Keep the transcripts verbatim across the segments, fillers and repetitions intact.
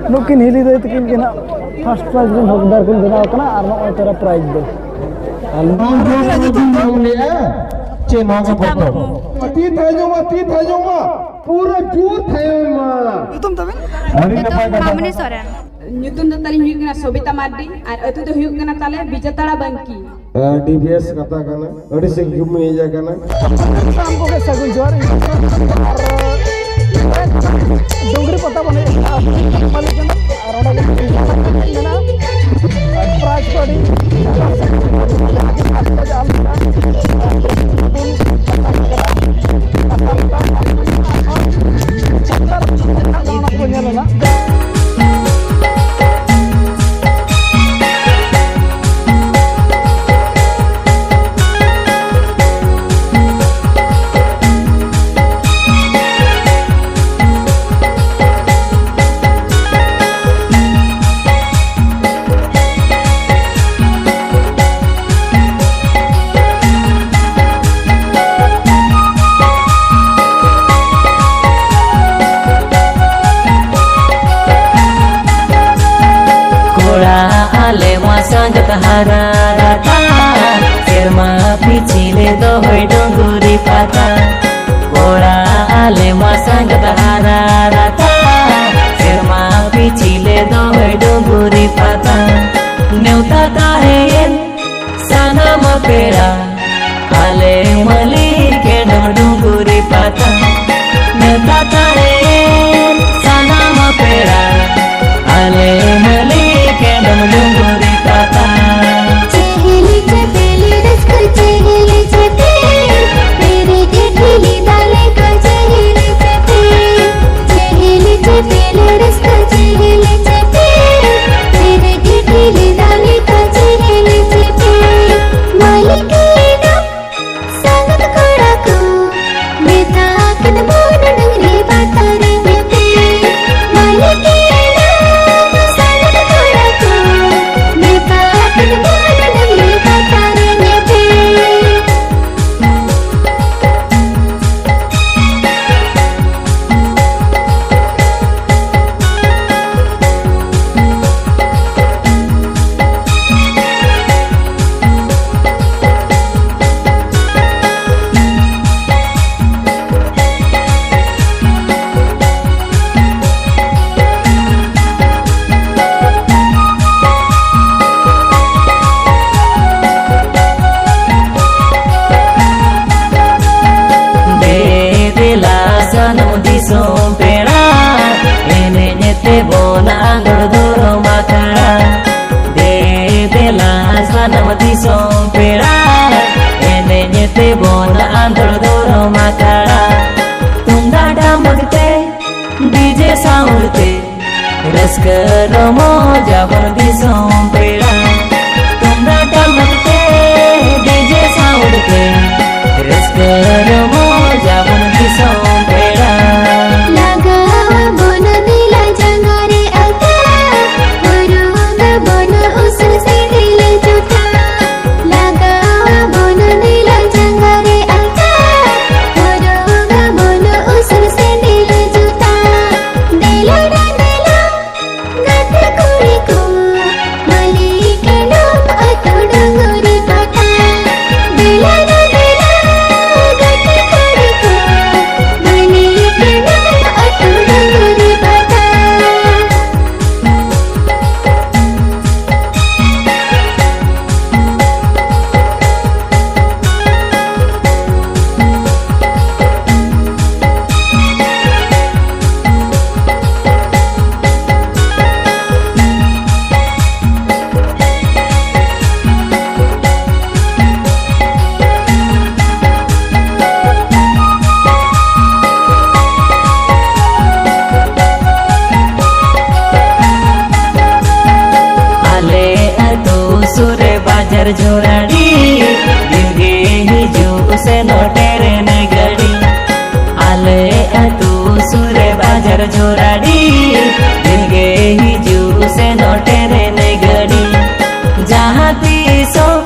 ᱱᱩᱠᱤᱱ ᱦᱤᱞᱤ ᱫᱟᱹᱭ ᱛᱟᱹᱠᱤᱱ ᱜᱮ ᱱᱟᱜ ᱯᱷᱟᱥᱴ ᱯᱨᱟᱭᱤᱡᱽ ᱨᱮᱱ ᱦᱚᱠᱫᱟᱨ ᱠᱤᱱ ᱵᱮᱱᱟᱣ ᱠᱟᱱᱟ ᱟᱨ ᱱᱚᱜᱼᱚᱭ ᱛᱟᱨᱟ ᱯᱨᱟᱭᱤᱡᱽ ᱫᱚ᱾ ᱟᱨ ᱱᱚᱣᱟ ᱫᱚ ᱵᱟᱹᱵᱤᱱ ᱧᱟᱢ ᱞᱮᱜᱼᱟ ᱪᱮ ᱱᱚᱣᱟ ᱜᱮ ᱯᱨᱚᱛᱷᱚᱢ? ᱛᱤ ᱛᱷᱟᱭᱚ ᱢᱟ, ᱛᱤ ᱛᱷᱟᱭᱚ ᱢᱟ, ᱯᱩᱨᱟᱹ ᱡᱳᱨ ᱛᱷᱟᱭᱚ ᱢᱟ᱾ ᱧᱩᱛᱩᱢ ᱛᱟᱵᱤᱱ? ᱟᱹᱰᱤ ᱱᱟᱯᱟᱭ ᱠᱟᱛᱷᱟ᱾ ᱢᱟᱢᱚᱱᱤ ᱥᱚᱨᱮᱱ᱾ ᱧᱩᱛᱩᱢ ᱫᱚ ᱛᱟᱹᱞᱤᱧ ᱦᱩᱭᱩᱜ ᱠᱟᱱᱟ ᱥᱚᱵᱤᱛᱟ ᱢᱟᱨᱰᱤ ᱟᱨ ᱟᱹᱛᱩ ᱫᱚ ᱦᱩᱭᱩᱜ ᱠᱟᱱᱟ ᱛᱟᱞᱮ ᱵᱤᱡᱮᱛᱟᱲᱟ ᱵᱟᱝᱠᱤ᱾ ᱟᱹᱰᱤ ᱵᱮᱥ ᱠᱟᱛᱷᱟ ᱠᱟᱱᱟ, ᱟᱹᱰᱤ ᱥᱟᱹᱜᱩᱱ ᱦᱮᱡ ᱟᱠᱟᱱᱟ᱾ ᱥᱟᱱᱟᱢ ᱠᱚᱜᱮ ᱥᱟᱹᱜᱩᱱ ᱡᱚᱦᱟᱨ᱾ ᱟᱨ ᱰᱩᱝᱜᱽᱨᱤ ᱯᱟᱛᱟ ᱵᱚᱱ ᱦᱮᱡ ᱟᱠᱟᱱᱟ, ᱟᱵᱚ ᱢᱟᱹᱞᱤᱠ ᱠᱟᱱᱟ᱾ ᱟᱨ ᱚᱸᱰᱮ ᱜᱮ ᱢᱮᱱᱟᱜᱼᱟ᱾ ᱯᱨᱟᱭᱤᱡᱽ ᱠᱚ ᱟᱹᱰᱤ ᱚᱱᱟ ᱠᱚ ᱧᱮᱞ ᱮᱱᱟ᱾ ᱠᱚᱲᱟ ᱟᱞᱮ ᱢᱟ ᱥᱟᱸᱜᱟᱛ ᱦᱟᱨᱟ ᱨᱟᱛᱟ, ᱥᱮᱨᱢᱟ ᱯᱤᱪᱷᱤ ᱞᱮ ᱫᱚᱦᱚᱭ ᱰᱩᱝᱜᱩᱨᱤ ᱯᱟᱛᱟ᱾ ᱠᱚᱲᱟ ᱟᱞᱮ ᱢᱟ ᱥᱟᱸᱜᱟᱛ ᱦᱟᱨᱟ ᱨᱟᱛᱟ, ᱥᱮᱨᱢᱟ ᱯᱤᱪᱷᱤ ᱞᱮ ᱫᱚᱦᱚᱭ ᱰᱩᱝᱜᱩᱨᱤ ᱯᱟᱛᱟ᱾ ᱱᱮᱣᱛᱟ ᱛᱟᱦᱮᱸᱭᱮᱱ ᱥᱟᱱᱟᱢ ᱯᱮᱲᱟ, ᱟᱞᱮ ᱢᱟᱹᱞᱤᱠ ᱠᱮᱰᱚᱢ ᱰᱩᱝᱜᱩᱨᱤ ᱯᱟᱛᱟ᱾ ᱱᱮᱣᱛᱟ ᱛᱟᱦᱮᱸᱭᱮᱱ ᱥᱟᱱᱟᱢ ᱯᱮᱲᱟ, ᱟᱞᱮ ᱢᱟᱹᱞᱤᱠ ᱠᱮᱰᱚᱢ ᱰᱩᱝᱜᱩᱨᱤ ᱯᱟᱛᱟ᱾ ᱪᱮᱦᱞᱤ ᱪᱮᱯᱮᱞᱤ ᱨᱟᱹᱥᱠᱟᱹ ᱪᱮᱦᱞᱤ ᱪᱮᱯᱮᱞ, ᱯᱮᱨᱮᱡ ᱨᱟᱹᱥᱠᱟᱹ ᱨᱚᱢᱚᱡ ᱟᱵᱚᱱ ᱫᱤᱥᱚᱢ ᱯᱮᱲᱟ, ᱛᱩᱢᱫᱟᱜ ᱴᱟᱢᱟᱠ ᱛᱮ, ᱰᱤᱡᱮ ᱥᱟᱣᱩᱱᱰ ᱛᱮ, ᱨᱟᱹᱥᱠᱟᱹ ᱨᱚᱢᱚᱡ ᱟᱵᱚᱱ ᱫᱤᱥᱚᱢ ᱯᱮᱲᱟ᱾ ᱞᱟᱜᱟᱣ ᱟᱵᱚᱱ ᱫᱮᱞᱟ ᱡᱟᱸᱜᱟ ᱨᱮ ᱟᱞᱛᱟ, ᱦᱚᱨᱚᱜ ᱟᱵᱚᱱ ᱩᱥᱩᱞ ᱥᱮᱸᱫᱮᱞ ᱡᱩᱛᱟᱹ᱾ ᱞᱟᱜᱟᱣ ᱟᱵᱚᱱ ᱫᱮᱞᱟ ᱡᱟᱸᱜᱟ ᱨᱮ ᱟᱞᱛᱟ, ᱦᱚᱨᱚᱜ ᱟᱵᱚᱱ ᱩᱥᱩᱞ ᱥᱮᱸᱫᱮᱞ ᱡᱩᱛᱟᱹ᱾ ᱫᱮᱞᱟ ᱱᱟ ᱫᱮᱞᱟ ᱜᱟᱛᱮ ᱠᱩᱲᱤ ᱠᱚ, ᱢᱟᱹᱞᱤ ᱠᱮᱸᱰᱚᱢ ᱟᱹᱛᱩ ᱰᱩᱝᱜᱩᱨᱤ ᱯᱟᱛᱟ᱾ ᱫᱮᱞᱟ ᱱᱟ ᱫᱮᱞᱟ ᱜᱟᱛᱮ ᱠᱩᱲᱤ ᱠᱚ, ᱢᱟᱹᱞᱤ ᱠᱮᱸᱰᱚᱢ ᱟᱹᱛᱩ ᱰᱩᱝᱜᱩᱨᱤ ᱯᱟᱛᱟ᱾ ᱟᱞᱮ ᱟᱹᱛᱩ ᱥᱩᱨ ᱨᱮ ᱵᱟᱡᱟᱨ ᱡᱷᱚᱨᱟᱰᱤ, ᱫᱤᱱ ᱜᱮ ᱦᱤᱡᱩᱜ ᱥᱮᱱᱚᱜ ᱴᱨᱮᱱ ᱜᱟᱹᱰᱤ᱾ ᱟᱞᱮ ᱟᱹᱛᱩ ᱥᱩᱨ ᱨᱮ ᱵᱟᱡᱟᱨ ᱡᱷᱚᱨᱟᱰᱤ, ᱫᱤᱱ ᱜᱮ ᱦᱤᱡᱩᱜ ᱥᱮᱱᱚᱜ ᱴᱨᱮᱱ ᱜᱟᱹᱰᱤ᱾ ᱡᱟᱦᱟᱸ ᱛᱤᱥᱚᱜ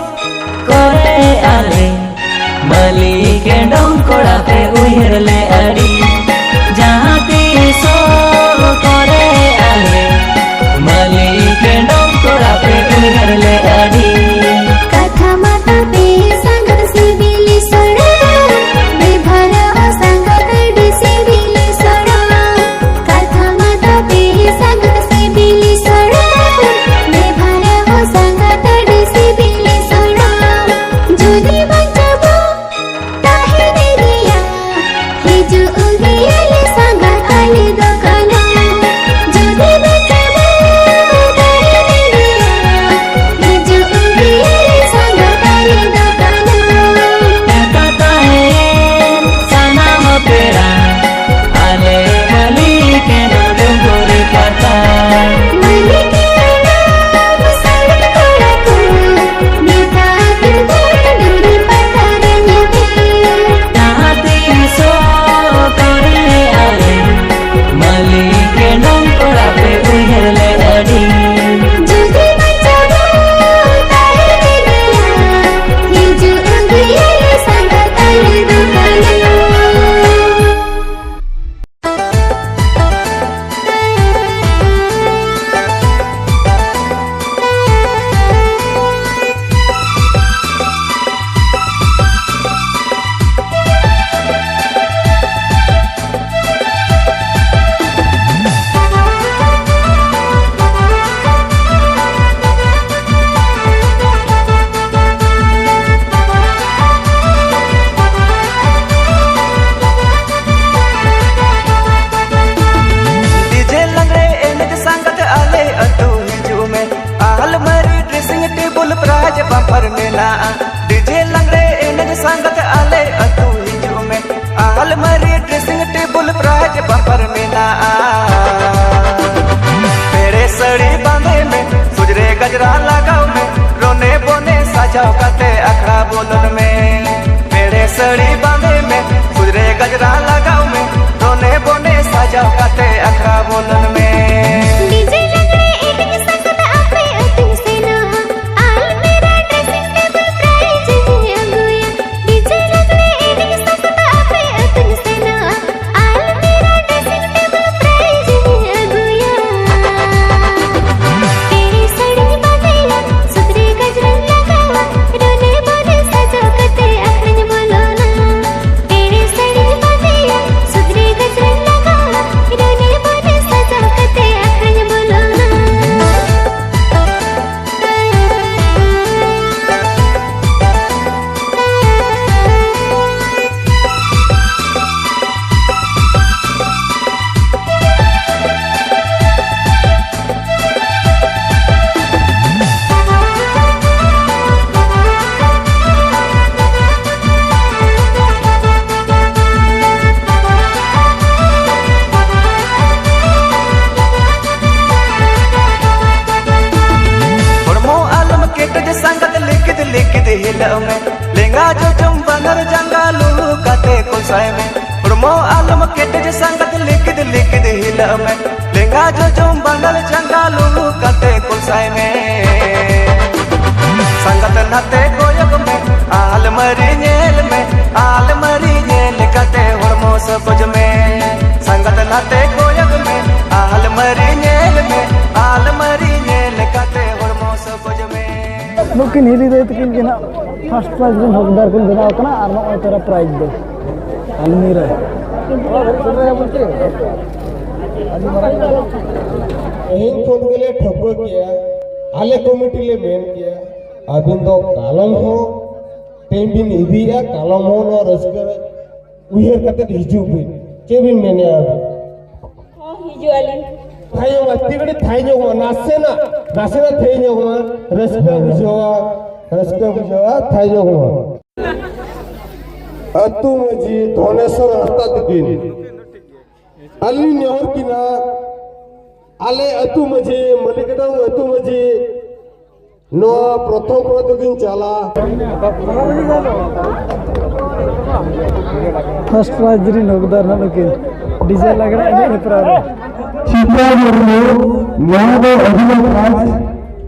ᱠᱚᱨᱮ ᱟᱞᱮ ᱢᱟᱹᱞᱤ ᱠᱮᱸᱰᱚᱢ ᱠᱚᱲᱟ ᱯᱮ ᱩᱭᱦᱟᱹᱨ ᱞᱮ ᱟᱹᱰᱤ᱾ ᱡᱟᱦᱟᱸ ᱛᱤᱥᱚᱜ ᱠᱚᱨᱮ ᱟᱞᱮ ᱢᱟᱹᱞᱤ ᱠᱮᱸᱰᱚᱢ ᱠᱚᱲᱟ ᱯᱮ ᱩᱭᱦᱟᱹᱨ ᱞᱮ ᱟᱹᱰᱤ᱾ ᱠᱟᱛᱷᱟ ᱢᱟ ᱛᱟᱯᱮ ᱥᱟᱸᱜᱟᱛ ᱥᱤᱵᱤᱞ ᱥᱚᱲᱚᱢ, ᱵᱮᱵᱷᱟᱨᱚᱜᱼᱟ ᱥᱟᱸᱜᱟᱛ ᱟᱹᱰᱤ ᱥᱤᱵᱤᱞ ᱥᱚᱲᱚᱢ᱾ ᱠᱟᱛᱷᱟ ᱢᱟ ᱛᱟᱯᱮ ᱜᱟᱡᱽᱨᱟ ᱞᱟᱜᱟᱣ ᱢᱮ, ᱨᱚᱱᱮ ᱵᱚᱱᱮ ᱥᱟᱡᱟᱣ ᱠᱟᱛᱮ ᱟᱠᱷᱲᱟ ᱵᱚᱞᱚᱱ ᱢᱮ᱾ ᱯᱮᱲᱮ ᱥᱟᱹᱲᱤ ᱵᱟᱸᱫᱮ ᱢᱮ, ᱥᱩᱫ ᱨᱮ ᱜᱟᱡᱽᱨᱟ ᱞᱟᱜᱟᱣ ᱢᱮ, ᱨᱚᱱᱮ ᱵᱚᱱᱮ ᱥᱟᱡᱟᱣ ᱠᱟᱛᱮ ᱟᱠᱷᱲᱟ ᱵᱚᱞᱚᱱ ᱢᱮ᱾ ᱰᱤᱡᱮ ᱞᱟᱜᱽᱲᱮ ᱮᱱᱮᱡ ᱥᱟᱥᱛᱟ ᱟᱯᱮ ᱟᱹᱛᱩᱧ ᱥᱮᱱᱚᱜᱼᱟ, ᱟᱞᱢᱤᱨᱟ dressing table prize ᱤᱧ ᱟᱹᱜᱩᱭᱟ᱾ ᱰᱤᱡᱮ ᱞᱟᱜᱽᱲᱮ ᱮᱱᱮᱡ ᱥᱟᱥᱛᱟ ᱟᱯᱮ ᱟᱹᱛᱩᱧ ᱥᱮᱱᱚᱜᱼᱟ, ᱟᱞᱢᱤᱨᱟ dressing table prize ᱤᱧ ᱟᱹᱜᱩᱭᱟ᱾ ᱯᱮᱲᱮ ᱥᱟᱹᱲᱤᱧ ᱵᱟᱸᱫᱮᱭᱟ, ᱥᱩᱫ ᱨᱮ ᱜᱟᱡᱽᱨᱟᱧ ᱞᱟᱜᱟᱣᱟ, ᱨᱚᱱᱮ ᱵᱚᱱᱮ ᱥᱟᱡᱟᱣ ᱠᱟᱛᱮ ᱟᱠᱷᱲᱟᱧ ᱵᱚᱞᱚᱱᱟ᱾ ᱯᱮᱲᱮ ᱥᱟᱹᱲᱤᱧ ᱵᱟᱸᱫᱮᱭᱟ, ᱥᱩᱫ ᱨᱮ ᱜᱟᱡᱽᱨᱟᱧ ᱞᱟᱜᱟᱣᱟ, ᱨᱚᱱᱮ ᱵᱚᱱᱮ ᱥᱟᱡᱟᱣ ᱠᱟᱛᱮ ᱟᱠᱷᱲᱟᱧ ᱵᱚᱞᱚᱱᱟ᱾ ᱦᱚᱲᱢᱚ ᱟᱞᱚᱢ ᱠᱮᱴᱮᱡ ᱥᱟᱸᱜᱟᱛ ᱞᱤᱠᱤᱫ ᱞᱤᱠᱤᱫ ᱦᱤᱞᱟᱹᱜ ᱢᱮ, ᱞᱮᱸᱜᱟ ᱡᱚᱡᱚᱢ ᱵᱟᱱᱟᱨ ᱡᱟᱸᱜᱟ ᱞᱩᱦᱩ ᱠᱟᱛᱮ ᱠᱚᱞᱥᱟᱭ ᱢᱮ᱾ ᱦᱚᱲᱢᱚ ᱟᱞᱚᱢ ᱠᱮᱴᱮᱡ ᱥᱟᱸᱜᱟᱛ ᱞᱤᱠᱤᱫ ᱞᱤᱠᱤᱫ ᱦᱤᱞᱟᱹᱜ ᱢᱮ, ᱞᱮᱸᱜᱟ ᱡᱚᱡᱚᱢ ᱵᱟᱱᱟᱨ ᱡᱟᱸᱜᱟ ᱞᱩᱦᱩ ᱠᱟᱛᱮ ᱠᱚᱞᱥᱟᱭ ᱢᱮ᱾ ᱥᱟᱸᱜᱟᱛ ᱱᱟᱛᱮ ᱠᱚᱭᱚᱜ ᱢᱮ, ᱟᱞᱢᱟᱨᱤ ᱧᱮᱞ ᱢᱮ, ᱟᱞᱢᱟᱨᱤ ᱧᱮᱞ ᱠᱟᱛᱮ ᱦᱚᱲᱢᱚ ᱥᱚᱠᱚᱡ ᱢᱮ᱾ ᱥᱟᱸᱜᱟᱛ ᱱᱟᱛᱮ ᱠᱚᱭᱚᱜ ᱢᱮ, ᱟᱞᱢᱟᱨᱤ ᱧᱮᱞ ᱢᱮ, ᱟᱞᱢᱟᱨᱤ ᱧᱮᱞ ᱠᱟᱛᱮ ᱦᱚᱲᱢᱚ ᱥᱚᱠᱚᱡ ᱢᱮ᱾ ᱱᱩᱠᱤᱱ ᱦᱤᱞᱤ ᱫᱟᱹᱭ ᱛᱟᱹᱠᱤᱱ ᱜᱮ ᱱᱟᱜ first prize ᱨᱮᱱ ᱦᱚᱠᱫᱟᱨ ᱠᱤᱱ ᱵᱮᱱᱟᱣ ᱠᱟᱱᱟ ᱟᱨ ᱱᱚᱜᱼᱚᱭ ᱛᱟᱨᱟ prize ᱫᱚ ᱟᱞᱢᱤᱨᱟ᱾ ᱛᱮᱦᱮᱧ ᱠᱷᱚᱱ ᱜᱮᱞᱮ ᱴᱷᱟᱹᱣᱠᱟᱹ ᱠᱮᱜᱼᱟ, ᱟᱞᱮ ᱠᱚᱢᱤᱴᱤ ᱞᱮ ᱢᱮᱱ ᱠᱮᱜᱼᱟ, ᱟᱹᱵᱤᱱ ᱫᱚ ᱠᱟᱞᱚᱢ ᱦᱚᱸ ᱛᱮᱦᱮᱧ ᱵᱤᱱ ᱤᱫᱤᱭᱮᱜᱼᱟ, ᱠᱟᱞᱚᱢ ᱦᱚᱸ ᱱᱚᱣᱟ ᱨᱟᱹᱥᱠᱟᱹ ᱨᱮ ᱩᱭᱦᱟᱹᱨ ᱠᱟᱛᱮ ᱦᱤᱡᱩᱜ ᱵᱤᱱ᱾ ᱪᱮᱫ ᱵᱤᱱ ᱢᱮᱱᱮᱜᱼᱟ ᱟᱹᱵᱤᱱ? ᱦᱚᱸ, ᱦᱤᱡᱩᱜ ᱟᱹᱞᱤᱧ᱾ ᱛᱷᱟᱭᱚ ᱢᱟ, ᱛᱤ ᱜᱷᱟᱹᱲᱤ ᱛᱷᱟᱭ ᱧᱚᱜ ᱢᱟ, ᱱᱟᱥᱮᱱᱟᱜ, ᱱᱟᱥᱮᱱᱟᱜ ᱛᱷᱟᱭ ᱧᱚᱜ ᱢᱟ, ᱨᱟᱹᱥᱠᱟᱹ ᱵᱩᱡᱷᱟᱹᱣᱟ, ᱨᱟᱹᱥᱠᱟᱹ ᱵᱩᱡᱷᱟᱹᱣᱟ, ᱛᱷᱟᱭ ᱧᱚᱜ ᱢᱟ᱾ ᱟᱹᱛᱩ ᱢᱟᱹᱡᱷᱤ ᱫᱷᱚᱱᱮᱥᱣᱚᱨ ᱦᱟᱸᱥᱫᱟ ᱛᱟᱹᱠᱤᱱ, ᱟᱹᱞᱤᱧ ᱱᱮᱦᱚᱨ ᱠᱤᱱᱟ, ᱟᱞᱮ ᱟᱹᱛᱩ ᱢᱟᱹᱡᱷᱤ, ᱢᱟᱹᱞᱤᱠᱰᱟᱝ ᱟᱹᱛᱩ ᱢᱟᱹᱡᱷᱤ, ᱱᱚᱣᱟ ᱯᱨᱚᱛᱷᱚᱢ ᱯᱨᱚᱛᱷᱚᱢ ᱜᱤᱧ ᱪᱟᱞᱟ᱾ ᱯᱷᱟᱥᱴ ᱯᱨᱟᱭᱤᱡᱽ ᱨᱤᱱ ᱦᱚᱠᱫᱟᱨ ᱱᱟᱜ ᱱᱩᱠᱤᱱ ᱰᱤᱡᱮ ᱞᱟᱜᱽᱲᱮ ᱮᱱᱮᱡ ᱦᱮᱯᱨᱟᱣ ᱨᱮ᱾ ᱪᱤᱛᱨᱟ ᱢᱩᱨᱢᱩ, ᱱᱚᱣᱟ ᱫᱚ ᱟᱹᱵᱤᱱᱟᱜ ᱯᱨᱟᱭᱤᱡᱽ᱾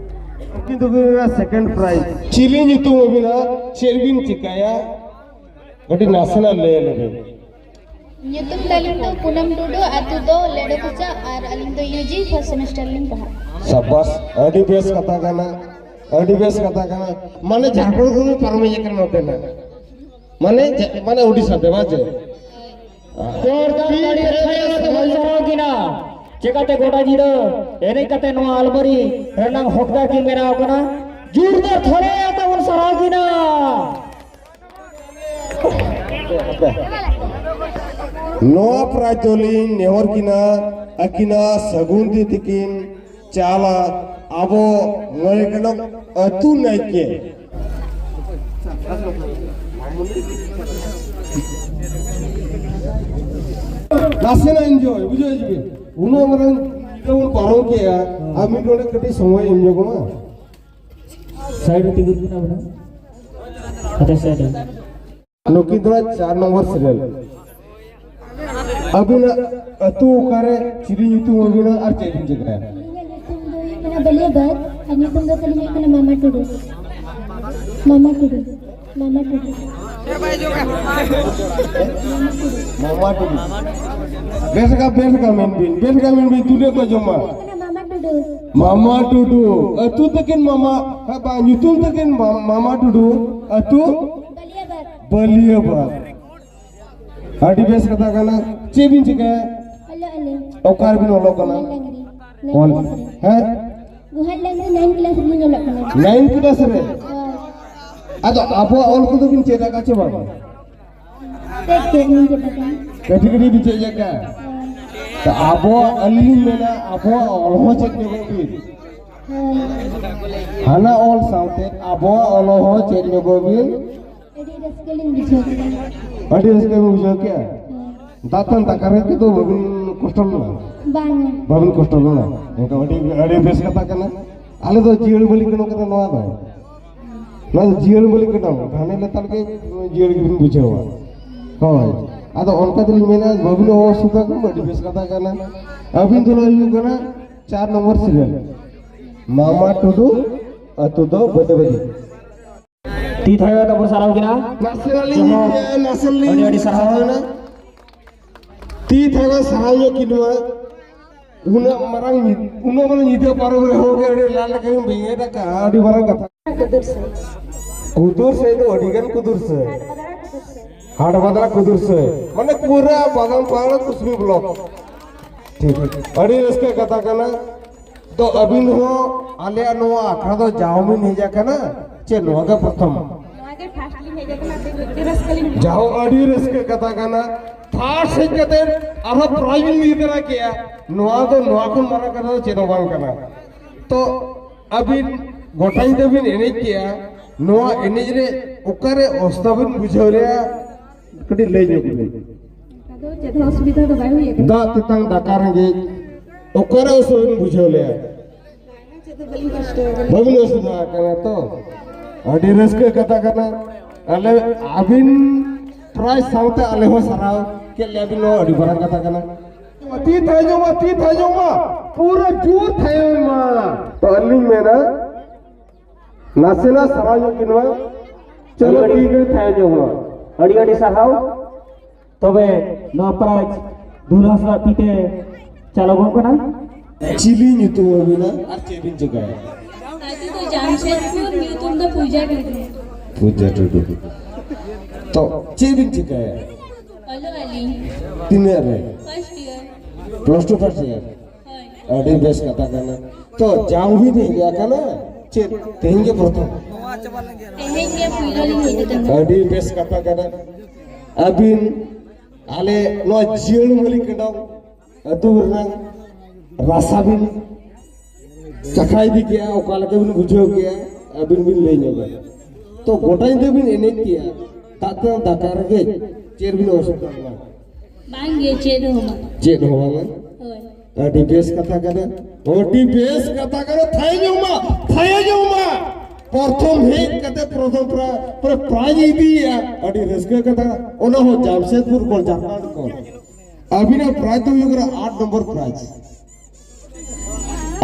ᱩᱱᱠᱤᱱ ᱫᱚᱠᱤᱱ ᱦᱩᱭᱩᱜᱼᱟ ᱥᱮᱠᱮᱱᱰ ᱯᱨᱟᱭᱤᱡᱽ᱾ ᱪᱤᱞᱤ ᱧᱩᱛᱩᱢ ᱟᱹᱵᱤᱱᱟᱜ? ᱪᱮᱫ ᱵᱤᱱ ᱪᱤᱠᱟᱹᱭᱟ? ᱠᱟᱹᱴᱤᱡ ᱱᱟᱥᱮᱱᱟᱜ ᱞᱟᱹᱭ ᱞᱮᱵᱤᱱ᱾ ᱧᱩᱛᱩᱢ ᱛᱟᱹᱞᱤᱧ ᱫᱚ ᱯᱩᱱᱟᱢ ᱴᱩᱰᱩ, ᱟᱹᱛᱩ ᱫᱚ ᱞᱮᱰᱳᱠᱩᱪᱟ, ᱟᱨ ᱟᱹᱞᱤᱧ ᱫᱚ ᱭᱩ ᱡᱤ ᱯᱷᱟᱨᱥᱴ ᱥᱮᱢᱮᱥᱴᱟᱨ ᱞᱤᱧ ᱯᱟᱲᱦᱟᱜ᱾ ᱥᱟᱵᱟᱥ, ᱟᱹᱰᱤ ᱵᱮᱥ ᱠᱟᱛᱷᱟ ᱠᱟᱱᱟ, ᱟᱹᱰᱤ ᱵᱮᱥ ᱠᱟᱛᱷᱟ ᱠᱟᱱᱟ᱾ ᱢᱟᱱᱮ ᱡᱷᱟᱲᱠᱷᱚᱸᱰ ᱠᱷᱚᱱ ᱯᱟᱨᱚᱢ ᱦᱮᱡ ᱟᱠᱟᱱᱟ ᱱᱚᱛᱮ ᱱᱟᱜ, ᱢᱟᱱᱮ ᱡᱟ-, ᱢᱟᱱᱮ ᱳᱰᱤᱥᱟ ᱛᱮ, ᱵᱟᱝ ᱪᱮ? ᱡᱳᱨᱫᱟᱨ ᱛᱟᱲᱤ ᱛᱮ ᱥᱟᱹᱜᱩᱱ ᱥᱟᱨᱦᱟᱣ ᱠᱤᱱᱟ᱾ ᱪᱮᱠᱟᱛᱮ ᱜᱚᱴᱟ ᱧᱤᱫᱟᱹ ᱮᱱᱮᱡ ᱠᱟᱛᱮ ᱱᱚᱣᱟ ᱟᱞᱢᱟᱨᱤ ᱨᱮᱱᱟᱜ ᱦᱚᱠᱫᱟᱨ ᱠᱤᱱ ᱵᱮᱱᱟᱣ ᱠᱟᱱᱟ᱾ ᱡᱳᱨᱫᱟᱨ ᱛᱟᱲᱤ ᱛᱮᱵᱚᱱ ᱥᱟᱨᱦᱟᱣ ᱠᱤᱱᱟ᱾ ᱱᱚᱣᱟ ᱯᱨᱟᱭᱤᱡᱽ ᱫᱚᱞᱤᱧ ᱱᱮᱦᱚᱨ ᱠᱤᱱᱟ, ᱟᱹᱠᱤᱱᱟᱜ ᱥᱟᱹᱜᱩᱱ ᱫᱤ ᱛᱤᱠᱤᱱ ᱪᱟᱞᱟ ᱟᱵᱚ ᱢᱟᱹᱭ ᱜᱟᱱᱚᱜ ᱟᱹᱛᱩ ᱱᱟᱭᱠᱮ᱾ ᱱᱟᱥᱮᱱᱟᱜ ᱮᱱᱡᱚᱭ, ᱵᱩᱡᱷᱟᱹᱣ ᱪᱮ? ᱩᱱᱟᱹᱜ ᱢᱟᱨᱟᱝ ᱧᱤᱫᱟᱹ ᱵᱚᱱ ᱯᱟᱨᱚᱢ ᱠᱮᱜᱼᱟ, ᱟᱨ ᱢᱤᱫ ᱰᱚᱸᱰᱮ ᱠᱟᱹᱴᱤᱡ ᱥᱚᱢᱚᱭ ᱮᱢ ᱧᱚᱜᱚᱜ ᱢᱟ᱾ ᱥᱟᱭᱤᱰ ᱨᱮ ᱛᱤᱸᱜᱩ ᱵᱮᱱ ᱟᱵᱮᱱ᱾ ᱟᱪᱪᱷᱟ, ᱥᱟᱭᱤᱰ ᱨᱮ᱾ ᱱᱩᱠᱤᱱ ᱫᱚ ᱪᱟᱨ ᱱᱚᱢᱵᱚᱨ ᱥᱤᱨᱤᱭᱟᱞ᱾ ᱟᱹᱵᱤᱱᱟᱜ ᱟᱹᱛᱩ ᱚᱠᱟᱨᱮ, ᱪᱤᱞᱤ ᱧᱩᱛᱩᱢ ᱟᱹᱵᱤᱱᱟᱜ ᱟᱨ ᱪᱮᱫ ᱵᱤᱱ ᱪᱤᱠᱟᱹᱭᱟ? ᱟᱹᱞᱤᱧᱟᱜ ᱧᱩᱛᱩᱢ ᱫᱚ ᱦᱩᱭᱩᱜ ᱠᱟᱱᱟ ᱵᱟᱹᱞᱤᱭᱟᱹᱵᱟᱫᱽ ᱟᱨ ᱧᱩᱛᱩᱢ ᱫᱚ ᱛᱟᱹᱞᱤᱧ ᱦᱩᱭᱩᱜ ᱠᱟᱱᱟ ᱢᱟᱢᱟ ᱴᱩᱰᱩ᱾ ᱢᱟᱢᱟ ᱴᱩᱰᱩ᱾ ᱢᱟᱢᱟ ᱴᱩᱰᱩ᱾ ᱢᱟᱢᱟ ᱴᱩᱰᱩ᱾ ᱵᱮᱥ ᱞᱮᱠᱟ, ᱵᱮᱥ ᱞᱮᱠᱟ ᱢᱮᱱ ᱵᱤᱱ, ᱵᱮᱥ ᱞᱮᱠᱟ ᱢᱮᱱ ᱵᱤᱱ, ᱛᱩᱞᱟᱹ ᱠᱚ ᱡᱚᱢᱟ᱾ ᱦᱩᱭᱩᱜ ᱠᱟᱱᱟ ᱢᱟᱢᱟ ᱴᱩᱰᱩ᱾ ᱢᱟᱢᱟ ᱴᱩᱰᱩ᱾ ᱟᱹᱛᱩ ᱛᱟᱹᱠᱤᱱ ᱢᱟᱢᱟ, ᱦᱮᱸ, ᱵᱟᱝ, ᱧᱩᱛᱩᱢ ᱛᱟᱹᱠᱤᱱ ᱢᱟ-, ᱢᱟᱢᱟ ᱴᱩᱰᱩ᱾ ᱟᱹᱛᱩ? ᱵᱟᱹᱞᱤᱭᱟᱹᱵᱟᱫᱽ᱾ ᱵᱟᱹᱞᱤᱭᱟᱹᱵᱟᱫᱽ᱾ ᱟᱹᱰᱤ ᱵᱮᱥ ᱠᱟᱛᱷᱟ ᱠᱟᱱᱟ᱾ ᱪᱮᱫ ᱵᱤᱱ ᱪᱤᱠᱟᱹᱭᱟ? ᱚᱞᱚᱜ ᱟᱹᱞᱤᱧ᱾ ᱚᱠᱟ ᱨᱮᱵᱤᱱ ᱚᱞᱚᱜ ᱠᱟᱱᱟ? ᱜᱩᱦᱟᱱ ᱰᱟᱝᱨᱤ, ᱱᱟᱭᱤᱱ ᱚᱞ-, ᱠᱞᱟᱥ ᱨᱮ᱾ ᱦᱮᱸ? ᱜᱩᱦᱟᱱ ᱰᱟᱝᱨᱤ, ᱱᱟᱭᱤᱱ ᱠᱞᱟᱥ ᱨᱮᱞᱤᱧ ᱚᱞᱚᱜ ᱠᱟᱱᱟ᱾ ᱱᱟᱭᱤᱱ ᱠᱞᱟᱥ ᱨᱮ? ᱦᱳᱭ᱾ ᱟᱫᱚ ᱟᱵᱚᱣᱟᱜ ᱚᱞ ᱠᱚᱫᱚ ᱵᱤᱱ ᱪᱮᱫ ᱟᱠᱟᱫ ᱪᱮ ᱵᱟᱝ? ᱪᱮᱫ, ᱪᱮᱫ ᱞᱤᱧ ᱪᱮᱫ ᱟᱠᱟᱫᱟ? ᱠᱟᱹᱴᱤᱡ ᱠᱟᱹᱴᱤᱡ ᱵᱤᱱ ᱪᱮᱫ ᱟᱠᱟᱫ? ᱦᱳᱭ᱾ ᱛᱚ ᱟᱵᱚᱣᱟᱜ, ᱟᱹᱞᱤᱧ ᱞᱤᱧ ᱢᱮᱱᱟ, ᱟᱵᱚᱣᱟᱜ ᱚᱞ ᱦᱚᱸ ᱪᱮᱫ ᱧᱚᱜᱚᱜ ᱵᱤᱱ᱾ ᱦᱳᱭ᱾ ᱦᱟᱱᱟ ᱚᱞ ᱥᱟᱶᱛᱮ ᱟᱵᱚᱣᱟᱜ ᱚᱞ ᱦᱚᱸ ᱪᱮᱫ ᱧᱚᱜᱚᱜ ᱵᱤᱱ᱾ ᱟᱹᱰᱤ ᱨᱟᱹᱥᱠᱟᱹ ᱞᱤᱧ ᱵᱩᱡᱷᱟᱹᱣ ᱠᱮᱫᱟ᱾ ᱟᱹᱰᱤ ᱨᱟᱹᱥᱠᱟᱹ ᱵᱤᱱ ᱵᱩᱡᱷᱟᱹᱣ ᱠᱮᱜᱼᱟ? ᱦᱮᱸ᱾ ᱫᱟᱜ ᱛᱮ ᱫᱟᱠᱟ ᱨᱮ ᱫᱚ ᱵᱟᱵᱤᱱ ᱠᱚᱥᱴᱚ ᱞᱮᱱᱟ? ᱵᱟᱝᱟ᱾ ᱵᱟᱵᱤᱱ ᱠᱚᱥᱴᱚ ᱞᱮᱱᱟ? ᱮᱱᱠᱷᱟᱱ ᱟᱹᱰᱤ, ᱟᱹᱰᱤ ᱵᱮᱥ ᱠᱟᱛᱷᱟ ᱠᱟᱱᱟ᱾ ᱟᱞᱮ ᱫᱚ ᱡᱤᱭᱟᱹᱲ ᱵᱟᱹᱞᱤ ᱠᱟᱱᱟ ᱠᱟᱱᱟ ᱱᱚᱣᱟ ᱫᱚ᱾ ᱱᱚᱣᱟ ᱫᱚ ᱡᱤᱭᱟᱹᱲ ᱵᱟᱹᱞᱤ ᱠᱟᱱᱟ, ᱜᱷᱟᱱᱮ ᱞᱮᱛᱟᱲ ᱜᱮ ᱡᱤᱭᱟᱹᱲ ᱜᱮᱵᱤᱱ ᱵᱩᱡᱷᱟᱹᱣᱟ᱾ ᱦᱳᱭ, ᱟᱫᱚ ᱚᱱᱠᱟ ᱛᱮᱞᱤᱧ ᱢᱮᱱᱟ, ᱵᱟᱹᱵᱤᱱ ᱚᱥᱩᱵᱤᱫᱷᱟ ᱠᱚ, ᱟᱹᱰᱤ ᱵᱮᱥ ᱠᱟᱛᱷᱟ ᱠᱟᱱᱟ᱾ ᱟᱹᱵᱤᱱ ᱫᱚ ᱦᱩᱭᱩᱜ ᱠᱟᱱᱟ ᱪᱟᱨ ᱱᱚᱢᱵᱚᱨ ᱥᱤᱨᱤᱭᱟᱞ, ᱢᱟᱢᱟ ᱴᱩᱰᱩ, ᱟᱹᱛᱩ ᱫᱚ ᱵᱟᱹᱫᱟᱹᱵᱟᱹᱫᱤ᱾ ᱛᱤ ᱛᱷᱟᱭᱚ ᱛᱟᱵᱚᱱ ᱥᱟᱨᱦᱟᱣ ᱠᱤᱱᱟ᱾ ᱱᱟᱥᱮᱱᱟᱜ ᱞᱤᱧ ᱡᱚᱦᱟᱨ᱾ ᱧᱤᱫᱟᱹ, ᱱᱟᱥᱮᱱᱟᱜ ᱞᱤᱧ ᱟᱹᱰᱤ ᱟᱹᱰᱤ ᱥᱟᱨᱦᱟᱣ᱾ ᱥᱟᱨᱦᱟᱣ ᱮᱱᱟ᱾ ᱛᱤ ᱛᱷᱟᱭᱚ ᱥᱟᱨᱦᱟᱣ ᱧᱚᱜ ᱠᱤᱱ ᱢᱟ᱾ ᱩᱱᱟᱹᱜ ᱢᱟᱨᱟᱝ ᱧᱤ-, ᱩᱱᱟᱹᱜ ᱢᱟᱨᱟᱝ ᱧᱤᱫᱟᱹ ᱯᱟᱨᱚᱢ ᱨᱮᱦᱚᱸ ᱜᱮ ᱟᱹᱰᱤ ᱞᱟᱞ ᱞᱮᱠᱟ ᱜᱮᱢ ᱵᱮᱸᱜᱮᱫ ᱟᱠᱟᱫᱼᱟ, ᱟᱹᱰᱤ ᱢᱟᱨᱟᱝ ᱠᱟᱛᱷᱟ᱾ ᱠᱩᱫᱩᱨ ᱥᱟᱹᱭ᱾ ᱠᱩᱫᱩᱨ ᱥᱟᱹᱭ ᱫᱚ ᱟᱹᱰᱤ ᱜᱟᱱ ᱠᱩᱫᱩᱨ ᱥᱟᱹᱭ᱾ ᱦᱟᱴ ᱵᱟᱫᱽᱲᱟ ᱠᱩᱫᱩᱨ ᱥᱟᱹᱭ᱾ ᱢᱟᱱᱮ ᱯᱩᱨᱟᱹ ᱵᱟᱜᱟᱱ ᱯᱟᱲᱟ ᱠᱩᱥᱵᱤ ᱵᱞᱚᱠ᱾ ᱴᱷᱤᱠ᱾ ᱟᱹᱰᱤ ᱨᱟᱹᱥᱠᱟᱹ ᱠᱟᱛᱷᱟ ᱠᱟᱱᱟ᱾ ᱛᱚ ᱟᱹᱵᱤᱱ ᱦᱚᱸ ᱟᱞᱮᱭᱟᱜ ᱱᱚᱣᱟ ᱟᱠᱷᱲᱟ ᱫᱚ ᱡᱟᱣ ᱵᱤᱱ ᱦᱮᱡ ᱟᱠᱟᱱᱟ ᱪᱮ ᱱᱚᱣᱟ ᱜᱮ ᱯᱨᱚᱛᱷᱚᱢ? ᱱᱚᱣᱟ ᱜᱮ ᱯᱷᱟᱥᱴ ᱞᱤᱧ ᱦᱮᱡ ᱟᱠᱟᱱᱟ, ᱟᱹᱰᱤ ᱨᱟᱹᱥᱠᱟᱹ ᱨᱟᱹᱥᱠᱟᱹ ᱞᱤᱧ ᱵᱩᱡᱷᱟᱹᱣ᱾ ᱡᱟᱣ ᱟᱹᱰᱤ ᱨᱟᱹᱥᱠᱟᱹ ᱠᱟᱛᱷᱟ ᱠᱟᱱᱟ᱾ ᱯᱷᱟᱥᱴ ᱦᱮᱡ ᱠᱟᱛᱮ ᱟᱨᱦᱚᱸ ᱯᱨᱟᱭᱤᱡᱽ ᱵᱤᱱ ᱤᱫᱤ ᱛᱟᱨᱟ ᱠᱮᱜᱼᱟ, ᱱᱚᱣᱟ ᱫᱚ ᱱᱚᱣᱟ ᱠᱷᱚᱱ ᱢᱟᱨᱟᱝ ᱠᱟᱛᱷᱟ ᱫᱚ ᱪᱮᱫ ᱦᱚᱸ ᱵᱟᱝ ᱠᱟᱱᱟ᱾ ᱛᱚ ᱟᱹᱵᱤᱱ ᱜᱚᱴᱟ ᱧᱤᱫᱟᱹ ᱵᱤᱱ ᱮᱱᱮᱡ ᱠᱮᱜᱼᱟ, ᱱᱚᱣᱟ ᱮᱱᱮᱡ ᱨᱮ ᱚᱠᱟᱨᱮ ᱚᱥᱩᱵᱤᱫᱷᱟ ᱵᱤᱱ ᱵᱩᱡᱷᱟᱹᱣ ᱞᱮᱜᱼᱟ? ᱠᱟᱹᱴᱤᱡ ᱞᱟᱹᱭ ᱧᱚᱜ ᱵᱤᱱ᱾ ᱟᱫᱚ ᱪᱮᱫ ᱦᱚᱸ ᱚᱥᱩᱵᱤᱫᱷᱟ ᱫᱚ ᱵᱟᱭ ᱦᱩᱭ ᱟᱠᱟᱱᱟ᱾ ᱫᱟᱜ ᱛᱮᱛᱟᱝ ᱫᱟᱠᱟ ᱨᱮᱸᱜᱮᱡ ᱚᱠᱟᱨᱮ ᱚᱥᱩᱵᱤᱫᱷᱟ ᱵᱤᱱ ᱵᱩᱡᱷᱟᱹᱣ ᱞᱮᱜᱼᱟ? ᱵᱟᱝᱟ, ᱪᱮᱫ ᱦᱚᱸ ᱵᱟᱹᱞᱤᱧ ᱠᱚᱥᱴᱚ ᱟᱠᱟᱱᱟ᱾ ᱵᱟᱹᱵᱤᱱ ᱚᱥᱩᱵᱤᱫᱷᱟ ᱟᱠᱟᱱᱟ ᱛᱚ? ᱟᱹᱰᱤ ᱨᱟᱹᱥᱠᱟᱹ ᱠᱟᱛᱷᱟ ᱠᱟᱱᱟ᱾ ᱟᱞᱮ ᱟᱹᱵᱤᱱ ᱯᱨᱟᱭᱤᱡᱽ ᱥᱟᱶᱛᱮ ᱟᱞᱮ ᱦᱚᱸ ᱥᱟᱨᱦᱟᱣ ᱠᱮᱫ ᱞᱮᱭᱟ ᱵᱤᱱ, ᱱᱚᱣᱟ ᱟᱹᱰᱤ ᱢᱟᱨᱟᱝ ᱠᱟᱛᱷᱟ ᱠᱟᱱᱟ᱾ ᱛᱤ ᱛᱷᱟᱭᱚ ᱧᱚᱜ ᱢᱟ, ᱛᱤ ᱛᱷᱟᱭᱚ ᱧᱚᱜ ᱢᱟ, ᱯᱩᱨᱟᱹ ᱡᱳᱨ ᱛᱷᱟᱭᱚ ᱢᱟ᱾ ᱛᱚ ᱟᱹᱞᱤᱧ ᱢᱮᱱᱟ, ᱱᱟᱥᱮᱱᱟᱜ ᱥᱟᱨᱦᱟᱣ ᱧᱚᱜ ᱠᱤᱱ ᱢᱟ᱾ ᱪᱚᱞᱚ, ᱟᱹᱰᱤ ᱟᱹᱰᱤ ᱴᱷᱤᱠ ᱜᱮ, ᱛᱷᱟᱭᱚ ᱧᱚᱜ ᱢᱟ᱾ ᱟᱹᱰᱤ ᱟᱹᱰᱤ ᱥᱟᱨᱦᱟᱣ᱾ ᱛᱚᱵᱮ ᱱᱚᱣᱟ ᱯᱨᱟᱭᱤᱡᱽ ᱫᱷᱩᱨᱟᱹ ᱥᱟᱞᱟᱜ ᱛᱤ ᱛᱮ ᱪᱟᱞ ᱟᱵᱚᱱ ᱠᱟᱱᱟ᱾ ᱪᱤᱞᱤ ᱧᱩᱛᱩᱢ ᱟᱹᱵᱤᱱᱟ ᱟᱨ ᱪᱮᱫ ᱵᱤᱱ ᱪᱤᱠᱟᱹᱭᱟ? ᱟᱹᱛᱩ ᱫᱚ ᱡᱟᱢᱥᱮᱫᱽᱯᱩᱨ, ᱧᱩᱛᱩᱢ ᱫᱚ ᱯᱩᱡᱟ ᱴᱩᱰᱩ᱾ ᱯᱩᱡᱟ ᱴᱩᱰᱩ᱾ ᱛᱚ, ᱪᱮᱫ ᱵᱤᱱ ᱪᱤᱠᱟᱹᱭᱟ? ᱚᱞᱚᱜ ᱟᱹᱞᱤᱧ᱾ ᱛᱤᱱᱟᱹᱜ ᱨᱮ? First year. Plus two first year? ᱦᱳᱭ᱾ ᱟᱹᱰᱤ ᱵᱮᱥ ᱠᱟᱛᱷᱟ ᱠᱟᱱᱟ᱾ ᱛᱚ, ᱡᱟᱣ ᱵᱤᱱ ᱦᱮᱡ ᱟᱠᱟᱱᱟ? ᱪᱮᱫ ᱛᱮᱦᱮᱧ ᱜᱮ ᱯᱨᱚᱛᱷᱚᱢ? ᱛᱮᱦᱮᱧ ᱜᱮ ᱯᱩᱭᱞᱩ ᱞᱤᱧ ᱦᱮᱡ ᱟᱠᱟᱱᱟ᱾ ᱟᱹᱰᱤ ᱵᱮᱥ ᱠᱟᱛᱷᱟ ᱠᱟᱱᱟ᱾ ᱟᱹᱵᱤᱱ ᱟᱞᱮ ᱱᱚᱣᱟ ᱡᱤᱭᱟᱹᱲ ᱢᱟᱹᱞᱤ ᱠᱮᱸᱰᱚᱢ ᱟᱹᱛᱩ ᱨᱮᱱᱟᱜ ᱨᱟᱥᱟ ᱵᱤᱱ ᱪᱟᱠᱷᱟ ᱤᱫᱤ ᱠᱮᱜᱼᱟ, ᱚᱠᱟ ᱞᱮᱠᱟ ᱵᱤᱱ ᱵᱩᱡᱷᱟᱹᱣ ᱠᱮᱜᱼᱟ, ᱟᱹᱵᱤᱱ ᱵᱤᱱ ᱞᱟᱹᱭ ᱧᱚᱜᱟ᱾ ᱛᱚ, ᱜᱚᱴᱟ ᱧᱤᱫᱟᱹ ᱵᱤᱱ ᱮᱱᱮᱡ ᱠᱮᱜᱼᱟ, ᱫᱟᱜ ᱛᱮ ᱫᱟᱠᱟ ᱨᱮᱸᱜᱮᱡ, ᱪᱮᱫ ᱵᱤᱱ ᱚᱥᱩᱵᱤᱫᱷᱟ ᱞᱮᱱᱟ? ᱵᱟᱝ ᱜᱮ, ᱪᱮᱫ ᱦᱚᱸ ᱵᱟᱝ᱾ ᱪᱮᱫ ᱦᱚᱸ ᱵᱟᱝᱟ? ᱦᱳᱭ᱾ ᱟᱹᱰᱤ ᱵᱮᱥ ᱠᱟᱛᱷᱟ ᱠᱟᱱᱟ᱾ ᱟᱹᱰᱤ ᱵᱮᱥ ᱠᱟᱛᱷᱟ ᱠᱟᱱᱟ᱾ ᱛᱷᱟᱭᱚ ᱧᱚᱜ ᱢᱟ, ᱛᱷᱟᱭᱚ ᱧᱚᱜ ᱢᱟ᱾ ᱯᱨᱚᱛᱷᱚᱢ ᱦᱮᱡ ᱠᱟᱛᱮ ᱯᱨᱚᱛᱷᱚᱢ ᱯᱨᱟ-, ᱯᱨᱟ-, prize ᱤᱫᱤᱭᱮᱜᱼᱟ᱾ ᱟᱹᱰᱤ ᱨᱟᱹᱥᱠᱟᱹ ᱠᱟᱛᱷᱟ᱾ ᱚᱱᱟ ᱦᱚᱸ ᱡᱟᱢᱥᱮᱫᱽᱯᱩᱨ ᱠᱷᱚᱱ, ᱡᱷᱟᱲᱠᱷᱚᱸᱰ ᱠᱷᱚᱱ᱾ ᱟᱹᱵᱤᱱᱟᱜ prize ᱫᱚ ᱦᱩᱭᱩᱜ ᱠᱟᱱᱟ ᱟᱴ ᱱᱚᱢᱵᱚᱨ prize᱾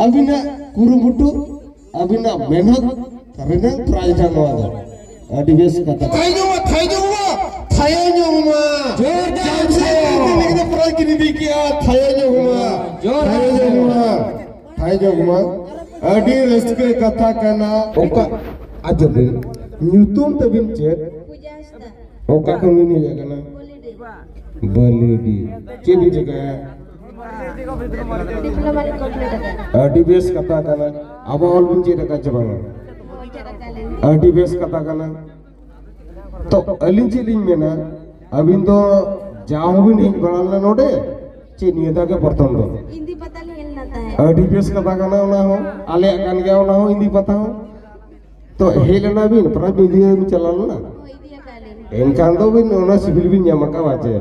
ᱟᱹᱵᱤᱱᱟᱜ ᱠᱩᱨᱩᱢᱩᱴᱩ, ᱟᱹᱵᱤᱱᱟᱜ ᱢᱮᱦᱱᱚᱛ ᱨᱮᱱᱟᱜ prize ᱠᱟᱱᱟ ᱱᱚᱣᱟ ᱫᱚ᱾ ᱟᱹᱰᱤ ᱵᱮᱥ ᱠᱟᱛᱷᱟ᱾ ᱛᱷᱟᱭᱚ ᱧᱚᱜ ᱢᱟ, ᱛᱷᱟᱭᱚ ᱧᱚᱜ ᱢᱟ, ᱛᱷᱟᱭᱚ ᱧᱚᱜ ᱢᱟ᱾ ᱡᱳᱨ ᱡᱟᱢᱥᱮᱫᱽᱯᱩᱨ ᱞᱟᱹᱜᱤᱫ ᱛᱮ prize ᱠᱤᱱ ᱤᱫᱤ ᱠᱮᱜᱼᱟ᱾ ᱛᱷᱟᱭᱚ ᱧᱚᱜ ᱢᱟ, ᱡᱳᱨ ᱛᱷᱟᱭᱚ ᱧᱚᱜ ᱢᱟ, ᱛᱷᱟᱭᱚ ᱧᱚᱜ ᱢᱟ᱾ ᱟᱹᱰᱤ ᱨᱟᱹᱥᱠᱟᱹ ᱠᱟᱛᱷᱟ ᱠᱟᱱᱟ᱾ ᱚᱠᱟ, ᱟᱪᱪᱷᱟ, ᱵᱤᱱ, ᱧᱩᱛᱩᱢ ᱛᱟᱹᱵᱤᱱ ᱪᱮᱫ? ᱯᱩᱡᱟ ᱦᱟᱸᱥᱫᱟ᱾ ᱚᱠᱟ ᱠᱷᱚᱱ ᱵᱤᱱ ᱦᱮᱡ ᱟᱠᱟᱱᱟ? ᱵᱟᱹᱞᱤᱰᱤ᱾ ᱵᱟᱹᱞᱤᱰᱤ᱾ ᱪᱮᱫ ᱵᱤᱱ ᱪᱤᱠᱟᱹᱭᱟ? Diploma ᱞᱤᱧ complete ᱟᱠᱟᱫᱟ᱾ ᱟᱹᱰᱤ ᱵᱮᱥ ᱠᱟᱛᱷᱟ ᱠᱟᱱᱟ᱾ ᱟᱵᱚ ᱚᱞ ᱵᱤᱱ ᱪᱮᱫ ᱟᱠᱟᱫ ᱪᱮ ᱵᱟᱝᱟ? ᱦᱳᱭ, ᱪᱮᱫ ᱟᱠᱟᱫ ᱞᱤᱧ᱾ ᱟᱹᱰᱤ ᱵᱮᱥ ᱠᱟᱛᱷᱟ ᱠᱟᱱᱟ᱾ ᱛᱚ, ᱟᱹᱞᱤᱧ ᱪᱮᱫ ᱞᱤᱧ ᱢᱮᱱᱟ, ᱟᱹᱵᱤᱱ ᱫᱚ ᱡᱟᱣ ᱦᱚᱸᱵᱤᱱ ᱦᱮᱡ ᱵᱟᱲᱟ ᱞᱮᱱᱟ ᱱᱚᱰᱮ, ᱪᱮ ᱱᱤᱭᱟᱹ ᱫᱷᱟᱣ ᱜᱮ ᱯᱨᱚᱛᱷᱚᱢ ᱫᱚ? ᱤᱱᱫᱤ ᱯᱟᱛᱟ ᱞᱤᱧ ᱦᱮᱡ ᱞᱮᱱᱟ ᱛᱟᱦᱮᱸᱫ᱾ ᱟᱹᱰᱤ ᱵᱮᱥ ᱠᱟᱛᱷᱟ ᱠᱟᱱᱟ ᱚᱱᱟ ᱦᱚᱸ, ᱟᱞᱮᱭᱟᱜ ᱠᱟᱱ ᱜᱮᱭᱟ ᱚᱱᱟ ᱦᱚᱸ, ᱤᱱᱫᱤ ᱯᱟᱛᱟ ᱦᱚᱸ᱾ ᱛᱚ, ᱦᱮᱡ ᱞᱮᱱᱟ ᱵᱤᱱ, prize ᱵᱤᱱ ᱤᱫᱤ ᱵᱤᱱ ᱪᱟᱞᱟᱣ ᱞᱮᱱᱟ? ᱦᱳᱭ, ᱤᱫᱤ ᱟᱠᱟᱫ ᱞᱤᱧ᱾ ᱮᱱᱠᱷᱟᱱ ᱫᱚ ᱵᱤᱱ ᱚᱱᱟ ᱥᱤᱵᱤᱞ ᱵᱤᱱ ᱧᱟᱢ ᱟᱠᱟᱫᱟ ᱪᱮ?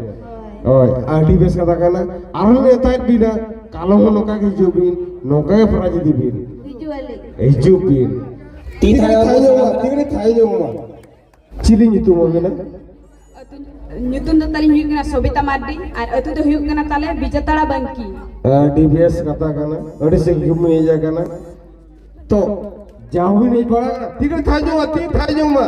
ᱦᱳᱭ᱾ ᱦᱳᱭ, ᱟᱹᱰᱤ ᱵᱮᱥ ᱠᱟᱛᱷᱟ ᱠᱟᱱᱟ᱾ ᱟᱨᱦᱚᱸ ᱱᱮᱣᱛᱟᱭᱮᱫ ᱵᱤᱱᱟ, ᱠᱟᱞᱚᱢ ᱦᱚᱸ ᱱᱚᱝᱠᱟ ᱜᱮ ᱦᱤᱡᱩᱜ ᱵᱤᱱ, ᱱᱚᱝᱠᱟ ᱜᱮ prize ᱤᱫᱤ ᱵᱤᱱ᱾ ᱦᱤᱡᱩᱜ ᱟᱞᱮ᱾ ᱦᱤᱡᱩᱜ ᱵᱤᱱ᱾ ᱛᱤ ᱛᱷᱟᱭᱚ ᱧᱚᱜ ᱢᱟ, ᱛᱤ ᱛᱷᱟᱭᱚ ᱧᱚᱜ ᱢᱟ᱾ ᱪᱤᱞᱤ ᱧᱩᱛᱩᱢ ᱟᱵᱤᱱᱟ? ᱟᱹᱛᱩ ᱧᱩᱛᱩᱢ ᱫᱚ ᱛᱟᱹᱞᱤᱧ ᱦᱩᱭᱩᱜ ᱠᱟᱱᱟ ᱥᱚᱵᱤᱛᱟ ᱢᱟᱨᱰᱤ ᱟᱨ ᱟᱹᱛᱩ ᱫᱚ ᱦᱩᱭᱩᱜ ᱠᱟᱱᱟ ᱛᱟᱞᱮ ᱵᱤᱡᱮᱛᱟᱲᱟ ᱵᱟᱝᱠᱤ᱾ ᱟᱹᱰᱤ ᱵᱮᱥ ᱠᱟᱛᱷᱟ ᱠᱟᱱᱟ, ᱟᱹᱰᱤ ᱥᱟᱺᱜᱤᱧ ᱠᱷᱚᱱ ᱵᱤᱱ ᱦᱮᱡ ᱟᱠᱟᱱᱟ᱾ ᱛᱚ, ᱡᱟᱣ ᱵᱤᱱ ᱦᱮᱡ ᱵᱟᱲᱟ ᱟᱠᱟᱱᱟ, ᱛᱤ ᱠᱟᱹᱴᱤᱡ ᱛᱷᱟᱭᱚ ᱧᱚᱜ ᱢᱟ, ᱛᱤ ᱛᱷᱟᱭᱚ ᱧᱚᱜ ᱢᱟ,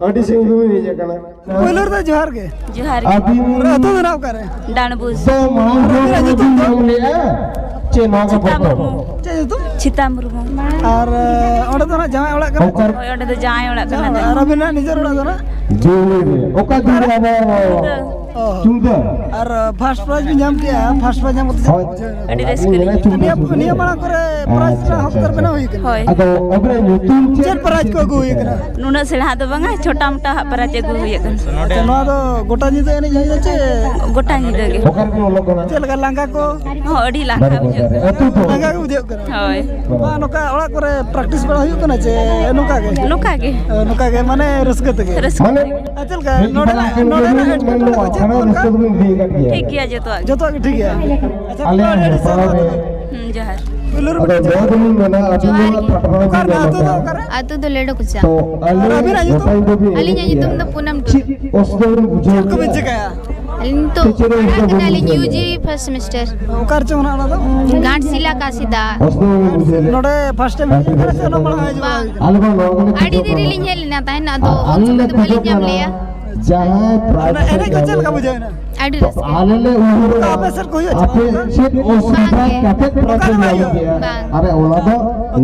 ᱟᱹᱰᱤ ᱥᱟᱺᱜᱤᱧ ᱠᱷᱚᱱ ᱵᱤᱱ ᱦᱮᱡ ᱟᱠᱟᱱᱟ᱾ ᱯᱳᱭᱞᱳ ᱨᱮᱫᱚ ᱡᱚᱦᱟᱨ ᱜᱮ᱾ ᱡᱚᱦᱟᱨ ᱜᱮ᱾ ᱟᱹᱵᱤᱱ ᱟᱨ ᱟᱹᱛᱩ ᱫᱚ ᱱᱟᱦᱟᱜ ᱚᱠᱟᱨᱮ? ᱰᱟᱸᱰᱵᱩᱥ᱾ ᱫᱚ ᱢᱟᱲᱟᱝ ᱟᱨ ᱟᱹᱵᱤᱱᱟᱜ ᱦᱚᱸ ᱧᱩᱛᱩᱢ ᱵᱤᱱ ᱫᱚ? ᱧᱟᱢ ᱞᱮᱜᱼᱟ, ᱪᱮ ᱱᱚᱣᱟ ᱜᱮ ᱪᱷᱤᱛᱟ ᱯᱨᱚᱛᱷᱚᱢ? ᱢᱩᱨᱢᱩ᱾ ᱪᱮᱫ ᱧᱩᱛᱩᱢ? ᱪᱷᱤᱛᱟ ᱢᱩᱨᱢᱩ᱾ ᱟᱨ, ᱚᱸᱰᱮ ᱫᱚ ᱱᱟᱦᱟᱜ ᱡᱟᱶᱟᱭ ᱚᱲᱟᱜ ᱠᱟᱱᱟ? ᱚᱠᱟ ᱦᱳᱭ, ᱚᱸᱰᱮ ᱫᱚ ᱡᱟᱶᱟᱭ ᱚᱲᱟᱜ ᱠᱟᱱᱟ᱾ ᱟᱨ ᱟᱹᱵᱤᱱᱟᱜ ᱱᱤᱡᱮᱨ ᱚᱲᱟᱜ ᱫᱚ ᱱᱟᱦᱟᱜ? ᱫᱩᱣᱟᱹᱨ ᱨᱮ᱾ ᱚᱠᱟ ᱫᱩᱣᱟᱹᱨ ᱨᱮ ᱟᱵᱚ ᱪᱩᱢᱫᱟᱹ᱾ ᱟᱨ first prize ᱵᱤᱱ ᱧᱟᱢ ᱠᱮᱜᱼᱟ, first prize ᱧᱟᱢ ᱠᱟᱛᱮ ᱦᱳᱭ᱾ ᱟᱹᱰᱤ ᱨᱟᱹᱥᱠᱟᱹ ᱞᱤᱧ ᱟᱹᱭᱠᱟᱹᱣ ᱠᱮᱫᱟ᱾ ᱱᱤᱭᱟᱹ, ᱱᱤᱭᱟᱹ ᱢᱟᱲᱟᱝ ᱠᱚᱨᱮ ᱯᱨᱟᱭᱤᱡᱽ ᱨᱮᱱᱟᱜ ᱦᱚᱠᱫᱟᱨ ᱵᱮᱱᱟᱣ ᱦᱩᱭ ᱠᱟᱱᱟ᱾ ᱦᱳᱭ᱾ ᱟᱫᱚ ᱟᱵᱤᱱᱟᱜ ᱧᱩᱛᱩᱢ ᱪᱮᱫ? ᱪᱮᱫ ᱯᱨᱟᱭᱤᱡᱽ ᱠᱚ ᱟᱹᱜᱩ ᱦᱩᱭ ᱠᱟᱱᱟ? ᱱᱩᱱᱟᱹᱜ ᱥᱮᱬᱟ ᱫᱚ ᱵᱟᱝᱟ, ᱪᱷᱳᱴᱟ ᱢᱳᱴᱟ ᱦᱟᱜ ᱯᱨᱟᱭᱤᱡᱽ ᱟᱹᱜᱩ ᱦᱩᱭ ᱟᱠᱟᱱᱟ᱾ ᱟᱪᱪᱷᱟ, ᱱᱚᱣᱟ ᱫᱚ ᱜᱚᱴᱟ ᱧᱤᱫᱟᱹ ᱮᱱᱮᱡ ᱦᱩᱭᱩᱜᱼᱟ ᱪᱮ? ᱜᱚᱴᱟ ᱧᱤᱫᱟᱹ ᱜᱮ᱾ ᱚᱠᱟ ᱨᱮᱵᱤᱱ ᱚᱞᱚᱜ ᱠᱟᱱᱟ? ᱪᱮᱫ ᱞᱮᱠᱟ ᱞᱟᱸᱜᱟ ᱠᱚ? ᱦᱚᱸ, ᱟᱹᱰᱤ ᱞᱟᱸᱜᱟ ᱵᱩᱡᱷᱟᱹᱜ ᱠᱟᱱᱟ᱾ ᱟᱹᱛᱩ ᱫᱚ? ᱞᱟᱸᱜᱟ ᱜᱮ ᱵᱩᱡᱷᱟᱹᱜ ᱠᱟᱱᱟ᱾ ᱦᱳᱭ᱾ ᱵᱟᱝ, ᱱᱚᱝᱠᱟ ᱚᱲᱟᱜ ᱠᱚᱨᱮ ᱯᱨᱮᱠᱴᱤᱥ ᱵᱟᱲᱟ ᱦᱩᱭᱩᱜ ᱠᱟᱱᱟ ᱪᱮ ᱱᱚᱝᱠᱟ ᱜᱮ? ᱱᱚᱝᱠᱟ ᱜᱮ᱾ ᱚ, ᱱᱚᱝᱠᱟ ᱜᱮ, ᱢᱟᱱᱮ ᱨᱟᱹᱥᱠᱟᱹ ᱛᱮᱜᱮ? ᱨᱟᱹᱥᱠᱟᱹ ᱢᱟᱱᱮ ᱛᱮᱜᱮ᱾ ᱟᱪᱪᱷᱟ, ᱪᱮᱫ ᱞᱮᱠᱟ? ᱢᱤᱫ ᱱᱚᱰᱮᱱᱟᱜ, ᱵᱟᱨ ᱱᱚᱰᱮᱱᱟᱜ ᱮᱴᱠᱮᱴᱚᱬᱮ ᱠᱚ ᱪᱮᱫ ᱠᱚ ᱨᱟᱹᱥᱠᱟᱹ ᱚᱱᱠᱟ? ᱫᱚᱵᱤᱱ ᱵᱩᱡᱷᱟᱹᱣ ᱠᱟᱫ ᱜᱮᱭᱟ᱾ ᱴᱷᱤᱠ ᱜᱮᱭᱟ, ᱡᱚᱛᱚᱣᱟᱜ ᱜᱮ᱾ ᱡᱚᱛᱚᱣᱟᱜ ᱜᱮ ᱴᱷᱤᱠ ᱜᱮᱭᱟ᱾ ᱟᱪᱪᱷᱟ, ᱟᱞᱮ ᱟᱹᱰᱤ ᱟᱹᱰᱤ ᱦᱚᱸ ᱥᱟᱨᱦᱟᱣ᱾ ᱯᱟᱲᱟᱣ ᱨᱮ ᱦᱩᱸ, ᱡᱚᱦᱟᱨ᱾ ᱯᱩᱭᱞᱩ ᱨᱮ ᱟᱫᱚ ᱢᱤᱫᱴᱮᱱ ᱱᱚᱣᱟ ᱫᱚᱞᱤᱧ ᱢᱮᱱᱟ, ᱟᱹᱵᱤᱱ ᱡᱚᱦᱟᱨ ᱱᱚᱣᱟ ᱜᱮ᱾ ᱯᱟᱴᱷᱟᱨ ᱚᱠᱟ ᱨᱮᱱᱟᱜ ᱟᱹᱛᱩ ᱫᱚ ᱚᱠᱟᱨᱮ? ᱟᱹᱛᱩ ᱫᱚ ᱞᱮᱰᱳ ᱠᱚᱪᱟ᱾ ᱛᱚ, ᱟᱹᱞᱤᱧ ᱟᱹᱵᱤᱱᱟᱜ ᱧᱩᱛᱩᱢ? ᱜᱚᱴᱟ ᱜᱮᱵᱤᱱ ᱟᱹᱞᱤᱧᱟᱜ ᱮᱱᱮᱡ ᱧᱩᱛᱩᱢ ᱜᱮᱭᱟ᱾ ᱫᱚ ᱯᱩᱱᱟᱢ ᱪᱮᱫ ᱴᱩᱰᱩ᱾ ᱚᱥᱩᱵᱤᱫᱷᱟ ᱵᱤᱱ ᱵᱩᱡᱷᱟᱹᱣ ᱪᱮᱫ ᱠᱚᱵᱤᱱ ᱠᱮᱫᱟ? ᱪᱤᱠᱟᱹᱭᱟ? ᱟᱹᱞᱤᱧ ᱱᱤᱛᱚᱜ ᱪᱮᱫ ᱪᱮᱫ ᱚᱥᱩᱵᱤᱫᱷᱟ ᱯᱟᱲᱦᱟᱜ ᱵᱤᱱ ᱠᱟᱱᱟᱞᱤᱧ ᱵᱩᱡᱷᱟᱹᱣ ᱭᱩ ᱡᱤ ᱠᱮᱫᱟ? First semester. ᱚᱠᱟ ᱨᱮᱪᱚ ᱚᱱᱟ ᱫᱚ? ᱜᱷᱟᱴᱥᱤᱞᱟ ᱠᱟᱥᱤᱫᱟ᱾ ᱚᱥᱩᱵᱤᱫᱷᱟ ᱵᱤᱱ ᱵᱩᱡᱷᱟᱹᱣ ᱞᱮᱫᱟ? ᱱᱚᱰᱮ ᱯᱷᱟᱥᱴ ᱴᱟᱭᱤᱢ ᱦᱮᱡ ᱠᱟᱱᱟ ᱥᱮ ᱚᱱᱟ ᱢᱟᱲᱟᱝ ᱦᱤᱡᱩᱜ ᱵᱟᱝ᱾ ᱵᱟᱲᱟ ᱦᱩᱭ ᱠᱟᱱᱟ? ᱟᱞᱮ ᱫᱚ ᱱᱚᱣᱟ ᱜᱮᱞᱮ ᱟᱹᱰᱤ ᱫᱤᱱ ᱨᱮᱞᱤᱧ ᱦᱮᱡ ᱞᱮᱱᱟ ᱛᱟᱦᱮᱱ, ᱟᱫᱚ ᱟᱨ ᱩᱱ ᱟᱞᱮ ᱥᱚᱢᱚᱭ ᱞᱮ ᱫᱚ ᱵᱟᱹᱞᱤᱧ ᱠᱷᱚᱡᱚᱜ ᱧᱟᱢ ᱠᱟᱱᱟ ᱞᱮᱜᱼᱟ᱾ ᱡᱟᱦᱟᱸᱭ ᱯᱨᱟᱭᱤᱡᱽ ᱢᱟᱱᱮ ᱮᱱᱮᱡ ᱠᱚ ᱪᱮᱫ ᱞᱮᱠᱟ ᱵᱩᱡᱷᱟᱹᱣ ᱮᱱᱟ? ᱟᱹᱰᱤ ᱨᱟᱹᱥᱠᱟᱹ᱾ ᱟᱞᱮ ᱞᱮ ᱩᱭᱦᱟᱹᱨᱟ ᱚᱱᱠᱟ ᱟᱯᱮ ᱥᱮᱫ ᱠᱚ ᱦᱩᱭᱩᱜᱼᱟ ᱪᱮ? ᱟᱯᱮ ᱪᱮᱫ ᱚᱥᱩᱵᱤᱫᱷᱟ ᱵᱟᱝ ᱜᱮ᱾ ᱠᱟᱛᱮ ᱯᱨᱟᱭᱤᱡᱽ ᱯᱮ ᱧᱟᱢ ᱠᱮᱜᱼᱟ? ᱵᱟᱝ᱾ ᱟᱨ ᱚᱱᱟ ᱫᱚ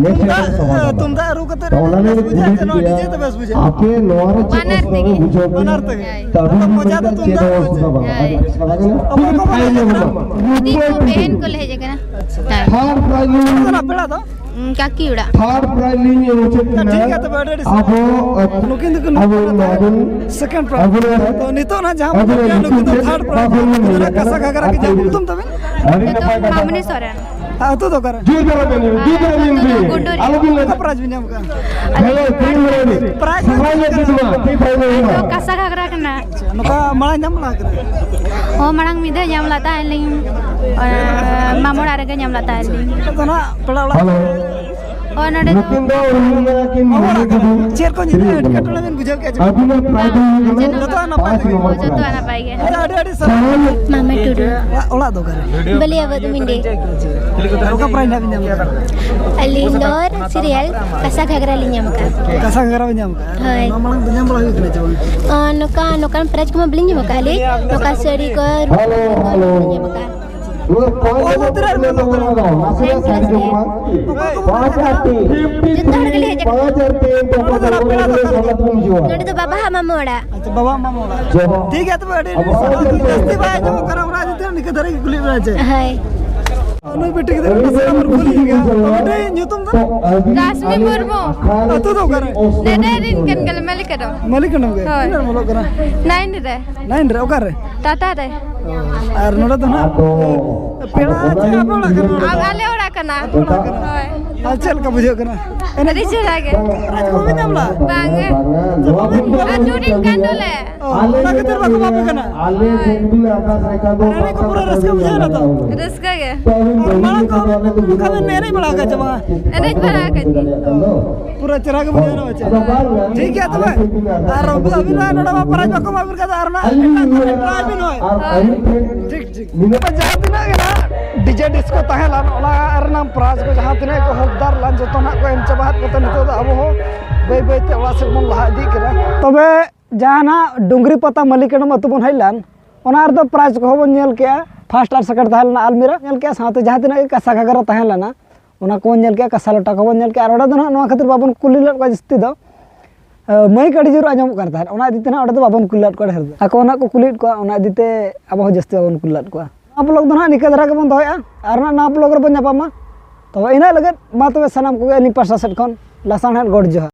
ᱱᱮᱠᱥᱴ ᱨᱮ ᱛᱩᱢᱫᱟᱜ, ᱥᱚᱢᱟᱫᱷᱟᱱ᱾ ᱛᱩᱢᱫᱟᱜ ᱨᱩ ᱠᱟᱛᱮ ᱛᱚ ᱚᱱᱟ ᱞᱮ ᱵᱮᱥ ᱵᱩᱡᱷᱟᱹᱣ ᱠᱩᱞᱤ ᱠᱮᱫᱟ, ᱠᱮᱫᱮᱭᱟ, ᱰᱤᱡᱮ ᱛᱮ ᱵᱮᱥ ᱵᱩᱡᱷᱟᱹᱜᱼᱟ? ᱟᱯᱮ ᱱᱚᱣᱟ ᱨᱮ ᱪᱮᱫ ᱵᱟᱱᱟᱨ ᱚᱥᱩᱵᱤᱫᱷᱟ ᱯᱮ ᱛᱮᱜᱮ᱾ ᱵᱩᱡᱷᱟᱹᱣ ᱠᱮᱫᱟ? ᱵᱟᱱᱟᱨ ᱛᱮᱜᱮ᱾ ᱛᱟᱹᱵᱤ ᱟᱫᱚ ᱢᱚᱡᱟ ᱫᱚ ᱨᱮ ᱪᱮᱫ ᱛᱩᱢᱫᱟᱜ ᱦᱚᱸ ᱨᱩ᱾ ᱚᱥᱩᱵᱤᱫᱷᱟ ᱵᱟᱝ᱾ ᱦᱳᱭ᱾ ᱟᱹᱰᱤ ᱵᱮᱥ ᱠᱟᱛᱷᱟ ᱠᱟᱱᱟ᱾ ᱚᱠᱚᱭ ᱠᱚ ᱵᱟᱲᱟᱭ ᱠᱟᱱᱟ? ᱫᱤᱫᱤ ᱠᱚ ᱵᱮᱦᱮᱱ ᱠᱚ ᱞᱮ ᱦᱮᱡ ᱟᱠᱟᱱᱟ᱾ ᱦᱮᱸ᱾ ᱛᱷᱟᱨᱰ ᱯᱨᱟᱭᱤᱡᱽ ᱞᱤᱧ ᱚᱠᱟ ᱨᱮᱱᱟᱜ ᱯᱮᱲᱟ ᱫᱚ? ᱩᱸ, ᱠᱟᱹᱠᱤ ᱚᱲᱟᱜ᱾ ᱛᱷᱟᱨᱰ ᱯᱨᱟᱭᱤᱡᱽ ᱞᱤᱧ ᱢᱩᱪᱟᱹᱫ ᱟᱪᱪᱷᱟ, ᱠᱮᱫᱟ᱾ ᱴᱷᱤᱠ ᱜᱮᱭᱟ, ᱛᱚᱵᱮ ᱟᱹᱰᱤ ᱟᱹᱰᱤ ᱟᱵᱚ, ᱥᱟᱨᱦᱟᱣ᱾ ᱱᱩᱠᱤᱱ ᱫᱚᱠᱤᱱ ᱟᱵᱚ ᱱᱚᱣᱟ ᱵᱚᱱ ᱥᱮᱠᱮᱱᱰ ᱯᱨᱟᱭᱤᱡᱽ᱾ ᱟᱵᱚ ᱱᱚᱣᱟ ᱛᱚ, ᱱᱤᱛᱚᱜ ᱱᱟᱜ ᱡᱟᱦᱟᱸ ᱟᱵᱚ ᱵᱚᱱ ᱱᱚᱣᱟ ᱧᱮᱞ, ᱱᱩᱠᱤᱱ ᱫᱚ ᱧᱩᱛᱩᱢ ᱛᱮ ᱛᱷᱟᱨᱰ ᱯᱨᱟᱭᱤᱡᱽ᱾ ᱵᱟᱵᱚᱱ ᱱᱩᱠᱤᱱ ᱫᱚ ᱱᱟᱜ ᱧᱮᱞ ᱠᱟᱥᱟ ᱜᱷᱟᱜᱽᱨᱟ ᱠᱤᱱ ᱧᱟᱢ᱾ ᱟᱹᱰᱤ ᱧᱩᱛᱩᱢ ᱱᱟᱯᱟᱭ ᱛᱟᱵᱮᱱ? ᱠᱟᱛᱷᱟ᱾ ᱟᱹᱛᱩ ᱫᱚ ᱚᱠᱟᱨᱮ? ᱡᱳᱨ ᱫᱷᱟᱨᱟ ᱵᱮᱱ ᱧᱩ, ᱡᱳᱨ ᱫᱷᱟᱨᱟ ᱵᱮᱱ ᱧᱩ᱾ ᱜᱩᱰᱩᱨᱤ᱾ ᱟᱞᱚ ᱵᱮᱱ ᱞᱟᱹᱭᱟ᱾ ᱚᱠᱟ ᱯᱨᱟᱭᱤᱡᱽ ᱵᱮᱱ ᱧᱟᱢ ᱠᱟᱜᱼᱟ? ᱦᱮᱞᱳ, ᱛᱤᱱ ᱢᱤᱱᱤᱴ᱾ ᱯᱨᱟᱭᱤᱡᱽ ᱥᱟᱯᱲᱟᱣ ᱧᱚᱜ ᱠᱟᱱᱟ᱾ ᱠᱟᱱᱟ᱾ ᱛᱤ ᱯᱨᱟᱭᱤᱡᱽ ᱟᱞᱮ ᱫᱚ ᱧᱟᱢᱟ᱾ ᱠᱟᱥᱟ ᱜᱷᱟᱜᱽᱨᱟ ᱠᱟᱱᱟ᱾ ᱟᱪᱪᱷᱟ, ᱱᱚᱝᱠᱟ ᱢᱟᱲᱟᱝ ᱧᱟᱢ ᱵᱟᱲᱟ ᱠᱟᱱᱟ? ᱦᱚᱸ, ᱢᱟᱲᱟᱝ ᱢᱤᱫ ᱫᱷᱟᱣ ᱧᱟᱢ ᱞᱮᱫ ᱛᱟᱦᱮᱸ ᱞᱤᱧ, ᱚᱱᱟ ᱢᱟᱢᱚ ᱚᱲᱟᱜ ᱨᱮᱜᱮ ᱧᱟᱢ ᱞᱮᱫ ᱛᱟᱦᱮᱸ ᱞᱤᱧ᱾ ᱟᱫᱚ ᱱᱟᱜ ᱯᱮᱲᱟ ᱚᱲᱟᱜ ᱦᱮᱞᱳ᱾ ᱦᱳᱭ, ᱱᱚᱰᱮ ᱫᱚ ᱱᱩᱠᱤᱱ ᱫᱚ ᱦᱩᱭᱩᱜ ᱠᱟᱱᱟ ᱠᱤᱱ ᱢᱟᱢᱚ ᱚᱲᱟᱜ ᱢᱟᱹᱭ ᱠᱟᱱᱟ᱾ ᱛᱟᱠᱚ᱾ ᱪᱮᱫ ᱠᱚ ᱧᱤᱫᱟᱹ ᱮᱴᱠᱮᱴᱚᱬᱮ ᱵᱮᱱ ᱵᱩᱡᱷᱟᱹᱣ ᱠᱮᱫᱼᱟ ᱪᱮ? ᱟᱹᱵᱤᱱᱟᱜ ᱯᱨᱟᱭᱤᱡᱽ ᱫᱚ ᱦᱩᱭᱩᱜ ᱠᱟᱱᱟ ᱡᱚᱛᱚ ᱱᱟᱯᱟᱭ ᱯᱟᱸᱪ ᱛᱮᱜᱮ᱾ ᱱᱚᱢᱵᱚᱨ ᱡᱚᱛᱚ ᱯᱨᱟᱭᱤᱡᱽ᱾ ᱱᱟᱯᱟᱭ ᱜᱮ᱾ ᱟᱪᱪᱷᱟ, ᱟᱹᱰᱤ ᱟᱹᱰᱤ ᱥᱟᱨᱦᱟᱣ᱾ ᱢᱟᱢᱟ ᱴᱩᱰᱩ᱾ ᱚᱲᱟᱜ, ᱚᱲᱟᱜ ᱫᱚ ᱚᱠᱟᱨᱮ? ᱵᱟᱹᱞᱤᱭᱟᱹ ᱵᱟᱹᱫᱽ ᱢᱤᱱᱰᱤ᱾ ᱚᱠᱟ ᱯᱨᱟᱭᱤᱡᱽ ᱱᱟᱜ ᱵᱤᱱ ᱧᱟᱢ ᱠᱮᱫᱟ? ᱟᱹᱞᱤᱧ ᱫᱚ ᱥᱤᱨᱤᱭᱟᱞ ᱠᱟᱥᱟ ᱜᱷᱟᱜᱽᱨᱟ ᱞᱤᱧ ᱧᱟᱢ ᱟᱠᱟᱫᱼᱟ᱾ ᱠᱟᱥᱟ ᱜᱷᱟᱜᱽᱨᱟ ᱵᱤᱱ ᱧᱟᱢ ᱟᱠᱟᱫᱼᱟ? ᱦᱳᱭ᱾ ᱱᱚᱣᱟ ᱢᱟᱲᱟᱝ ᱫᱚ ᱧᱟᱢ ᱵᱟᱲᱟ ᱦᱩᱭ ᱠᱟᱱᱟ ᱪᱮ ᱵᱟᱝ? ᱚ, ᱱᱚᱝᱠᱟ, ᱱᱚᱝᱠᱟᱱ ᱯᱨᱟᱭᱤᱡᱽ ᱠᱚᱢᱟ ᱵᱟᱹᱞᱤᱧ ᱧᱟᱢ ᱟᱠᱟᱫᱼᱟ ᱞᱤᱧ᱾ ᱱᱚᱝᱠᱟ ᱥᱟᱹᱲᱤ ᱠᱚ, ᱨᱩᱯᱟᱹ ᱦᱮᱞᱳ, ᱠᱚ ᱦᱮᱞᱳ᱾ ᱞᱤᱧ ᱧᱟᱢ ᱟᱠᱟᱫᱼᱟ᱾ ᱱᱚᱣᱟ ᱯᱟᱸᱪ ᱦᱟᱡᱟᱨ ᱴᱤᱢ ᱢᱮᱱᱟᱜ ᱛᱟᱵᱚᱱᱟ, ᱱᱟᱥᱮᱱᱟᱜ ᱥᱟᱭᱤᱰ ᱧᱚᱜ ᱢᱟ᱾ ᱯᱟᱸᱪ ᱦᱟᱡᱟᱨ ᱴᱤᱢ, ᱡᱚᱛᱚ ᱦᱚᱲ ᱜᱮᱞᱮ ᱦᱮᱡ ᱟᱠᱟᱱᱟ᱾ ᱯᱟᱸᱪ ᱦᱟᱡᱟᱨ ᱴᱤᱢ ᱛᱚ ᱯᱟᱸᱪ ᱦᱟᱡᱟᱨ ᱜᱮᱞᱮ ᱥᱟᱢᱟᱝ ᱛᱮᱵᱚᱱ ᱦᱤᱡᱩᱜᱼᱟ᱾ ᱱᱚᱰᱮ ᱫᱚ ᱵᱟᱵᱟ ᱦᱟᱜ ᱢᱟᱢᱚ ᱚᱲᱟᱜ᱾ ᱟᱪᱪᱷᱟ, ᱵᱟᱵᱟ ᱢᱟᱢᱚ ᱚᱲᱟᱜ᱾ ᱡᱚᱦᱟᱨ᱾ ᱴᱷᱤᱠ ᱜᱮᱭᱟ, ᱛᱚᱵᱮ ᱟᱹᱰᱤ ᱟᱹᱰᱤ ᱟᱵᱚ ᱥᱟᱨᱦᱟᱣ᱾ ᱦᱚᱲ ᱡᱟᱹᱥᱛᱤ ᱵᱟᱭ ᱟᱸᱡᱚᱢᱚᱜ ᱠᱟᱱᱟ, ᱚᱱᱟ ᱠᱷᱟᱹᱛᱤᱨ ᱱᱤᱝᱠᱟᱹ ᱫᱷᱟᱨᱟ ᱜᱮ ᱠᱩᱞᱤ ᱵᱮᱱᱟ ᱪᱮ? ᱦᱳᱭ᱾ ᱱᱩᱭ ᱵᱤᱴᱤ ᱜᱤᱫᱽᱨᱟᱹ ᱱᱟᱥᱮᱱᱟᱜ ᱵᱚᱱ ᱠᱩᱞᱤ ᱧᱚᱜᱮᱭᱟ᱾ ᱛᱚ, ᱵᱤᱴᱤ, ᱧᱩᱛᱩᱢ ᱫᱚ? ᱨᱟᱥᱢᱤ ᱢᱩᱨᱢᱩ᱾ ᱟᱹᱛᱩ ᱫᱚ ᱚᱠᱟᱨᱮ? ᱱᱮᱰᱮ ᱨᱤᱱ ᱠᱟᱱ ᱜᱮᱭᱟᱞᱮ, ᱢᱟᱹᱞᱤᱠ ᱠᱟᱰᱚᱢ᱾ ᱢᱟᱹᱞᱤᱠ ᱠᱟᱰᱚᱢ ᱜᱮ? ᱦᱳᱭ᱾ ᱛᱤᱱᱟᱹᱜ ᱨᱮᱢ ᱚᱞᱚᱜ ᱠᱟᱱᱟ? Nine ᱨᱮ᱾ Nine ᱨᱮ? ᱚᱠᱟᱨᱮ? ᱴᱟᱴᱟ ᱨᱮ᱾ ᱟᱨ ᱱᱚᱰᱮ ᱫᱚ ᱱᱟᱜ ᱯᱮᱲᱟ ᱪᱮ ᱟᱯᱮ ᱚᱲᱟᱜ ᱠᱟᱱᱟ ᱱᱚᱰᱮ? ᱟᱞᱮ ᱚᱲᱟᱜ ᱠᱟᱱᱟ᱾ ᱟᱯᱮ ᱚᱲᱟᱜ ᱠᱟᱱᱟ᱾ ᱦᱳᱭ᱾ ᱟᱨ ᱪᱮᱫ ᱞᱮᱠᱟ ᱵᱩᱡᱷᱟᱹᱜ ᱠᱟᱱᱟ? ᱮᱱᱮᱡ ᱟᱹᱰᱤ ᱪᱮᱦᱨᱟ ᱜᱮ᱾ ᱯᱨᱟᱭᱤᱡᱽ ᱠᱚ ᱵᱟᱯᱮ ᱧᱟᱢ ᱞᱮᱫᱟ? ᱵᱟᱝ ᱜᱮ᱾ ᱟᱹᱛᱩ ᱨᱤᱱ ᱠᱟᱱ ᱫᱚᱞᱮ᱾ ᱚ, ᱚᱱᱟ ᱠᱷᱟᱹᱛᱤᱨ ᱵᱟᱠᱚ ᱮᱢᱟ ᱯᱮ ᱠᱟᱱᱟ? ᱟᱨ ᱮᱱᱮᱡ ᱠᱚ ᱯᱩᱨᱟᱹ ᱨᱟᱹᱥᱠᱟᱹ ᱵᱩᱡᱷᱟᱹᱣ ᱮᱱᱟ ᱛᱚ? ᱨᱟᱹᱥᱠᱟᱹ ᱜᱮ᱾ ᱢᱟᱲᱟᱝ ᱠᱚ ᱚᱱᱠᱟ ᱵᱮᱱ ᱮᱱᱮᱡ ᱵᱟᱲᱟ ᱟᱠᱟᱫ ᱪᱮ ᱵᱟᱝᱟ? ᱮᱱᱮᱡ ᱵᱟᱲᱟ ᱟᱠᱟᱫ ᱜᱮ᱾ ᱯᱩᱨᱟᱹ ᱪᱮᱦᱨᱟ ᱜᱮ ᱵᱩᱡᱷᱟᱹᱣ ᱮᱱᱟ ᱪᱮ? ᱴᱷᱤᱠ ᱜᱮᱭᱟ ᱛᱚᱵᱮ᱾ ᱟᱨ ᱟᱹᱵᱤᱱ ᱢᱟ ᱱᱚᱰᱮ ᱢᱟ ᱯᱨᱟᱭᱤᱡᱽ ᱵᱟᱠᱚ ᱮᱢᱟ ᱵᱤᱱ ᱠᱟᱱ ᱫᱚ, ᱟᱨ ᱚᱱᱟ ᱮᱴᱟᱜ ᱠᱚᱨᱮ ᱴᱨᱟᱭ ᱵᱤᱱ ᱦᱳᱭ᱾ ᱦᱳᱭ᱾ ᱴᱷᱤᱠ, ᱴᱷᱤᱠ᱾ ᱡᱟᱦᱟᱸ ᱛᱤᱱᱟᱹᱜ ᱜᱮ ᱱᱟᱦᱟᱜ ᱰᱤᱡᱮ ᱰᱤᱥᱠᱳ ᱛᱟᱦᱮᱸ ᱞᱮᱱ, ᱚᱱᱟ ᱨᱮᱱᱟᱜ ᱯᱨᱟᱭᱤᱡᱽ ᱠᱚ ᱡᱟᱦᱟᱸ ᱛᱤᱱᱟᱹᱜ ᱠᱚ ᱦᱚᱠᱫᱟᱨ ᱞᱮᱱ, ᱡᱚᱛᱚ ᱱᱟᱦᱟᱜ ᱠᱚ ᱮᱢ ᱪᱟᱵᱟ ᱟᱫ ᱠᱚᱛᱮ ᱱᱤᱛᱚᱜ ᱫᱚ ᱟᱵᱚ ᱦᱚᱸ ᱵᱟᱹᱭ ᱵᱟᱹᱭ ᱛᱮ ᱚᱲᱟᱜ ᱥᱮᱫ ᱵᱚᱱ ᱞᱟᱦᱟ ᱤᱫᱤᱜ ᱠᱟᱱᱟ᱾ ᱛᱚᱵᱮ ᱡᱟᱦᱟᱸ ᱱᱟᱦᱟᱜ ᱰᱩᱝᱜᱽᱨᱤ ᱯᱟᱛᱟ ᱢᱟᱹᱞᱤᱠ ᱠᱟᱰᱚᱢ ᱟᱹᱛᱩ ᱵᱚᱱ ᱦᱮᱡ ᱞᱮᱱ, ᱚᱱᱟ ᱨᱮᱫᱚ ᱯᱨᱟᱭᱤᱡᱽ ᱠᱚᱦᱚᱸ ᱵᱚᱱ ᱧᱮᱞ ᱠᱮᱜᱼᱟ᱾ ᱯᱷᱟᱥᱴ ᱟᱨ ᱥᱮᱠᱮᱱᱰ ᱛᱟᱦᱮᱸ ᱞᱮᱱᱟ ᱟᱞᱢᱤᱨᱟ, ᱧᱮᱞ ᱠᱮᱜᱼᱟ, ᱥᱟᱶᱛᱮ ᱡᱟᱦᱟᱸ ᱛᱤᱱᱟᱹᱜ ᱜᱮ ᱠᱟᱸᱥᱟ ᱜᱷᱟᱜᱽᱨᱟ ᱛᱟᱦᱮᱸ ᱞᱮᱱᱟ, ᱚᱱᱟ ᱠᱚᱵᱚᱱ ᱧᱮᱞ ᱠᱮᱜᱼᱟ, ᱠᱟᱸᱥᱟ ᱞᱚᱴᱟ ᱠᱚᱵᱚᱱ ᱧᱮᱞ ᱠᱮᱜᱼᱟ᱾ ᱟᱨ ᱚᱸᱰᱮ ᱫᱚ ᱱᱟᱦᱟᱜ ᱱᱚᱣᱟ ᱠᱷᱟᱹᱛᱤᱨ ᱵᱟᱵᱚᱱ ᱠᱩᱞᱤ ᱞᱮᱫ ᱠᱚᱣᱟ ᱡᱟᱹᱥᱛᱤ ᱫᱚ, ᱮ, ᱢᱟᱹᱭᱤᱠ ᱟᱹᱰᱤ ᱡᱳᱨ ᱟᱸᱡᱚᱢᱚᱜ ᱠᱟᱱ ᱛᱟᱦᱮᱸᱫ, ᱚᱱᱟ ᱤᱫᱤ ᱛᱮ ᱱᱟᱦᱟᱜ ᱚᱸᱰᱮ ᱫᱚ ᱵᱟᱵᱚᱱ ᱠᱩᱞᱤ ᱞᱮᱫ ᱠᱚᱣᱟ ᱰᱷᱮᱨ ᱫᱚ᱾ ᱟᱠᱚ ᱱᱟᱦᱟᱜ ᱠᱚ ᱠᱩᱞᱤᱭᱮᱫ ᱠᱚᱣᱟ, ᱚᱱᱟ ᱤᱫᱤ ᱛᱮ ᱟᱵᱚ ᱦᱚᱸ ᱡᱟᱹᱥᱛᱤ ᱵᱟᱵᱚᱱ ᱠᱩᱞᱤ ᱞᱮᱫ ᱠᱚᱣᱟ᱾ ᱱᱚᱣᱟ ᱵᱞᱚᱜ ᱫᱚ ᱱᱟᱦᱟᱜ ᱱᱤᱝᱠᱟᱹ ᱫᱷᱟᱨᱟ ᱜᱮᱵᱚᱱ ᱫᱚᱦᱚᱭᱮᱫᱼᱟ, ᱟᱨ ᱱᱟᱦᱟᱜ ᱱᱚᱣᱟ ᱵᱞᱚᱜ ᱨᱮᱵᱚᱱ ᱧᱟᱯᱟᱢᱟ᱾ ᱛᱚᱵᱮ ᱤᱱᱟᱹᱜ ᱞᱟᱹᱜᱤᱫ ᱢᱟ ᱛᱚᱵᱮ ᱥᱟᱱᱟᱢ ᱠᱚᱜᱮ ᱟᱹᱞᱤᱧ ᱯᱟᱦᱴᱟ ᱥᱮᱫ ᱠᱷᱚᱱ ᱞᱟᱥᱟᱲᱦᱮᱫ ᱜᱚᱰ ᱡᱚᱦᱟᱨ᱾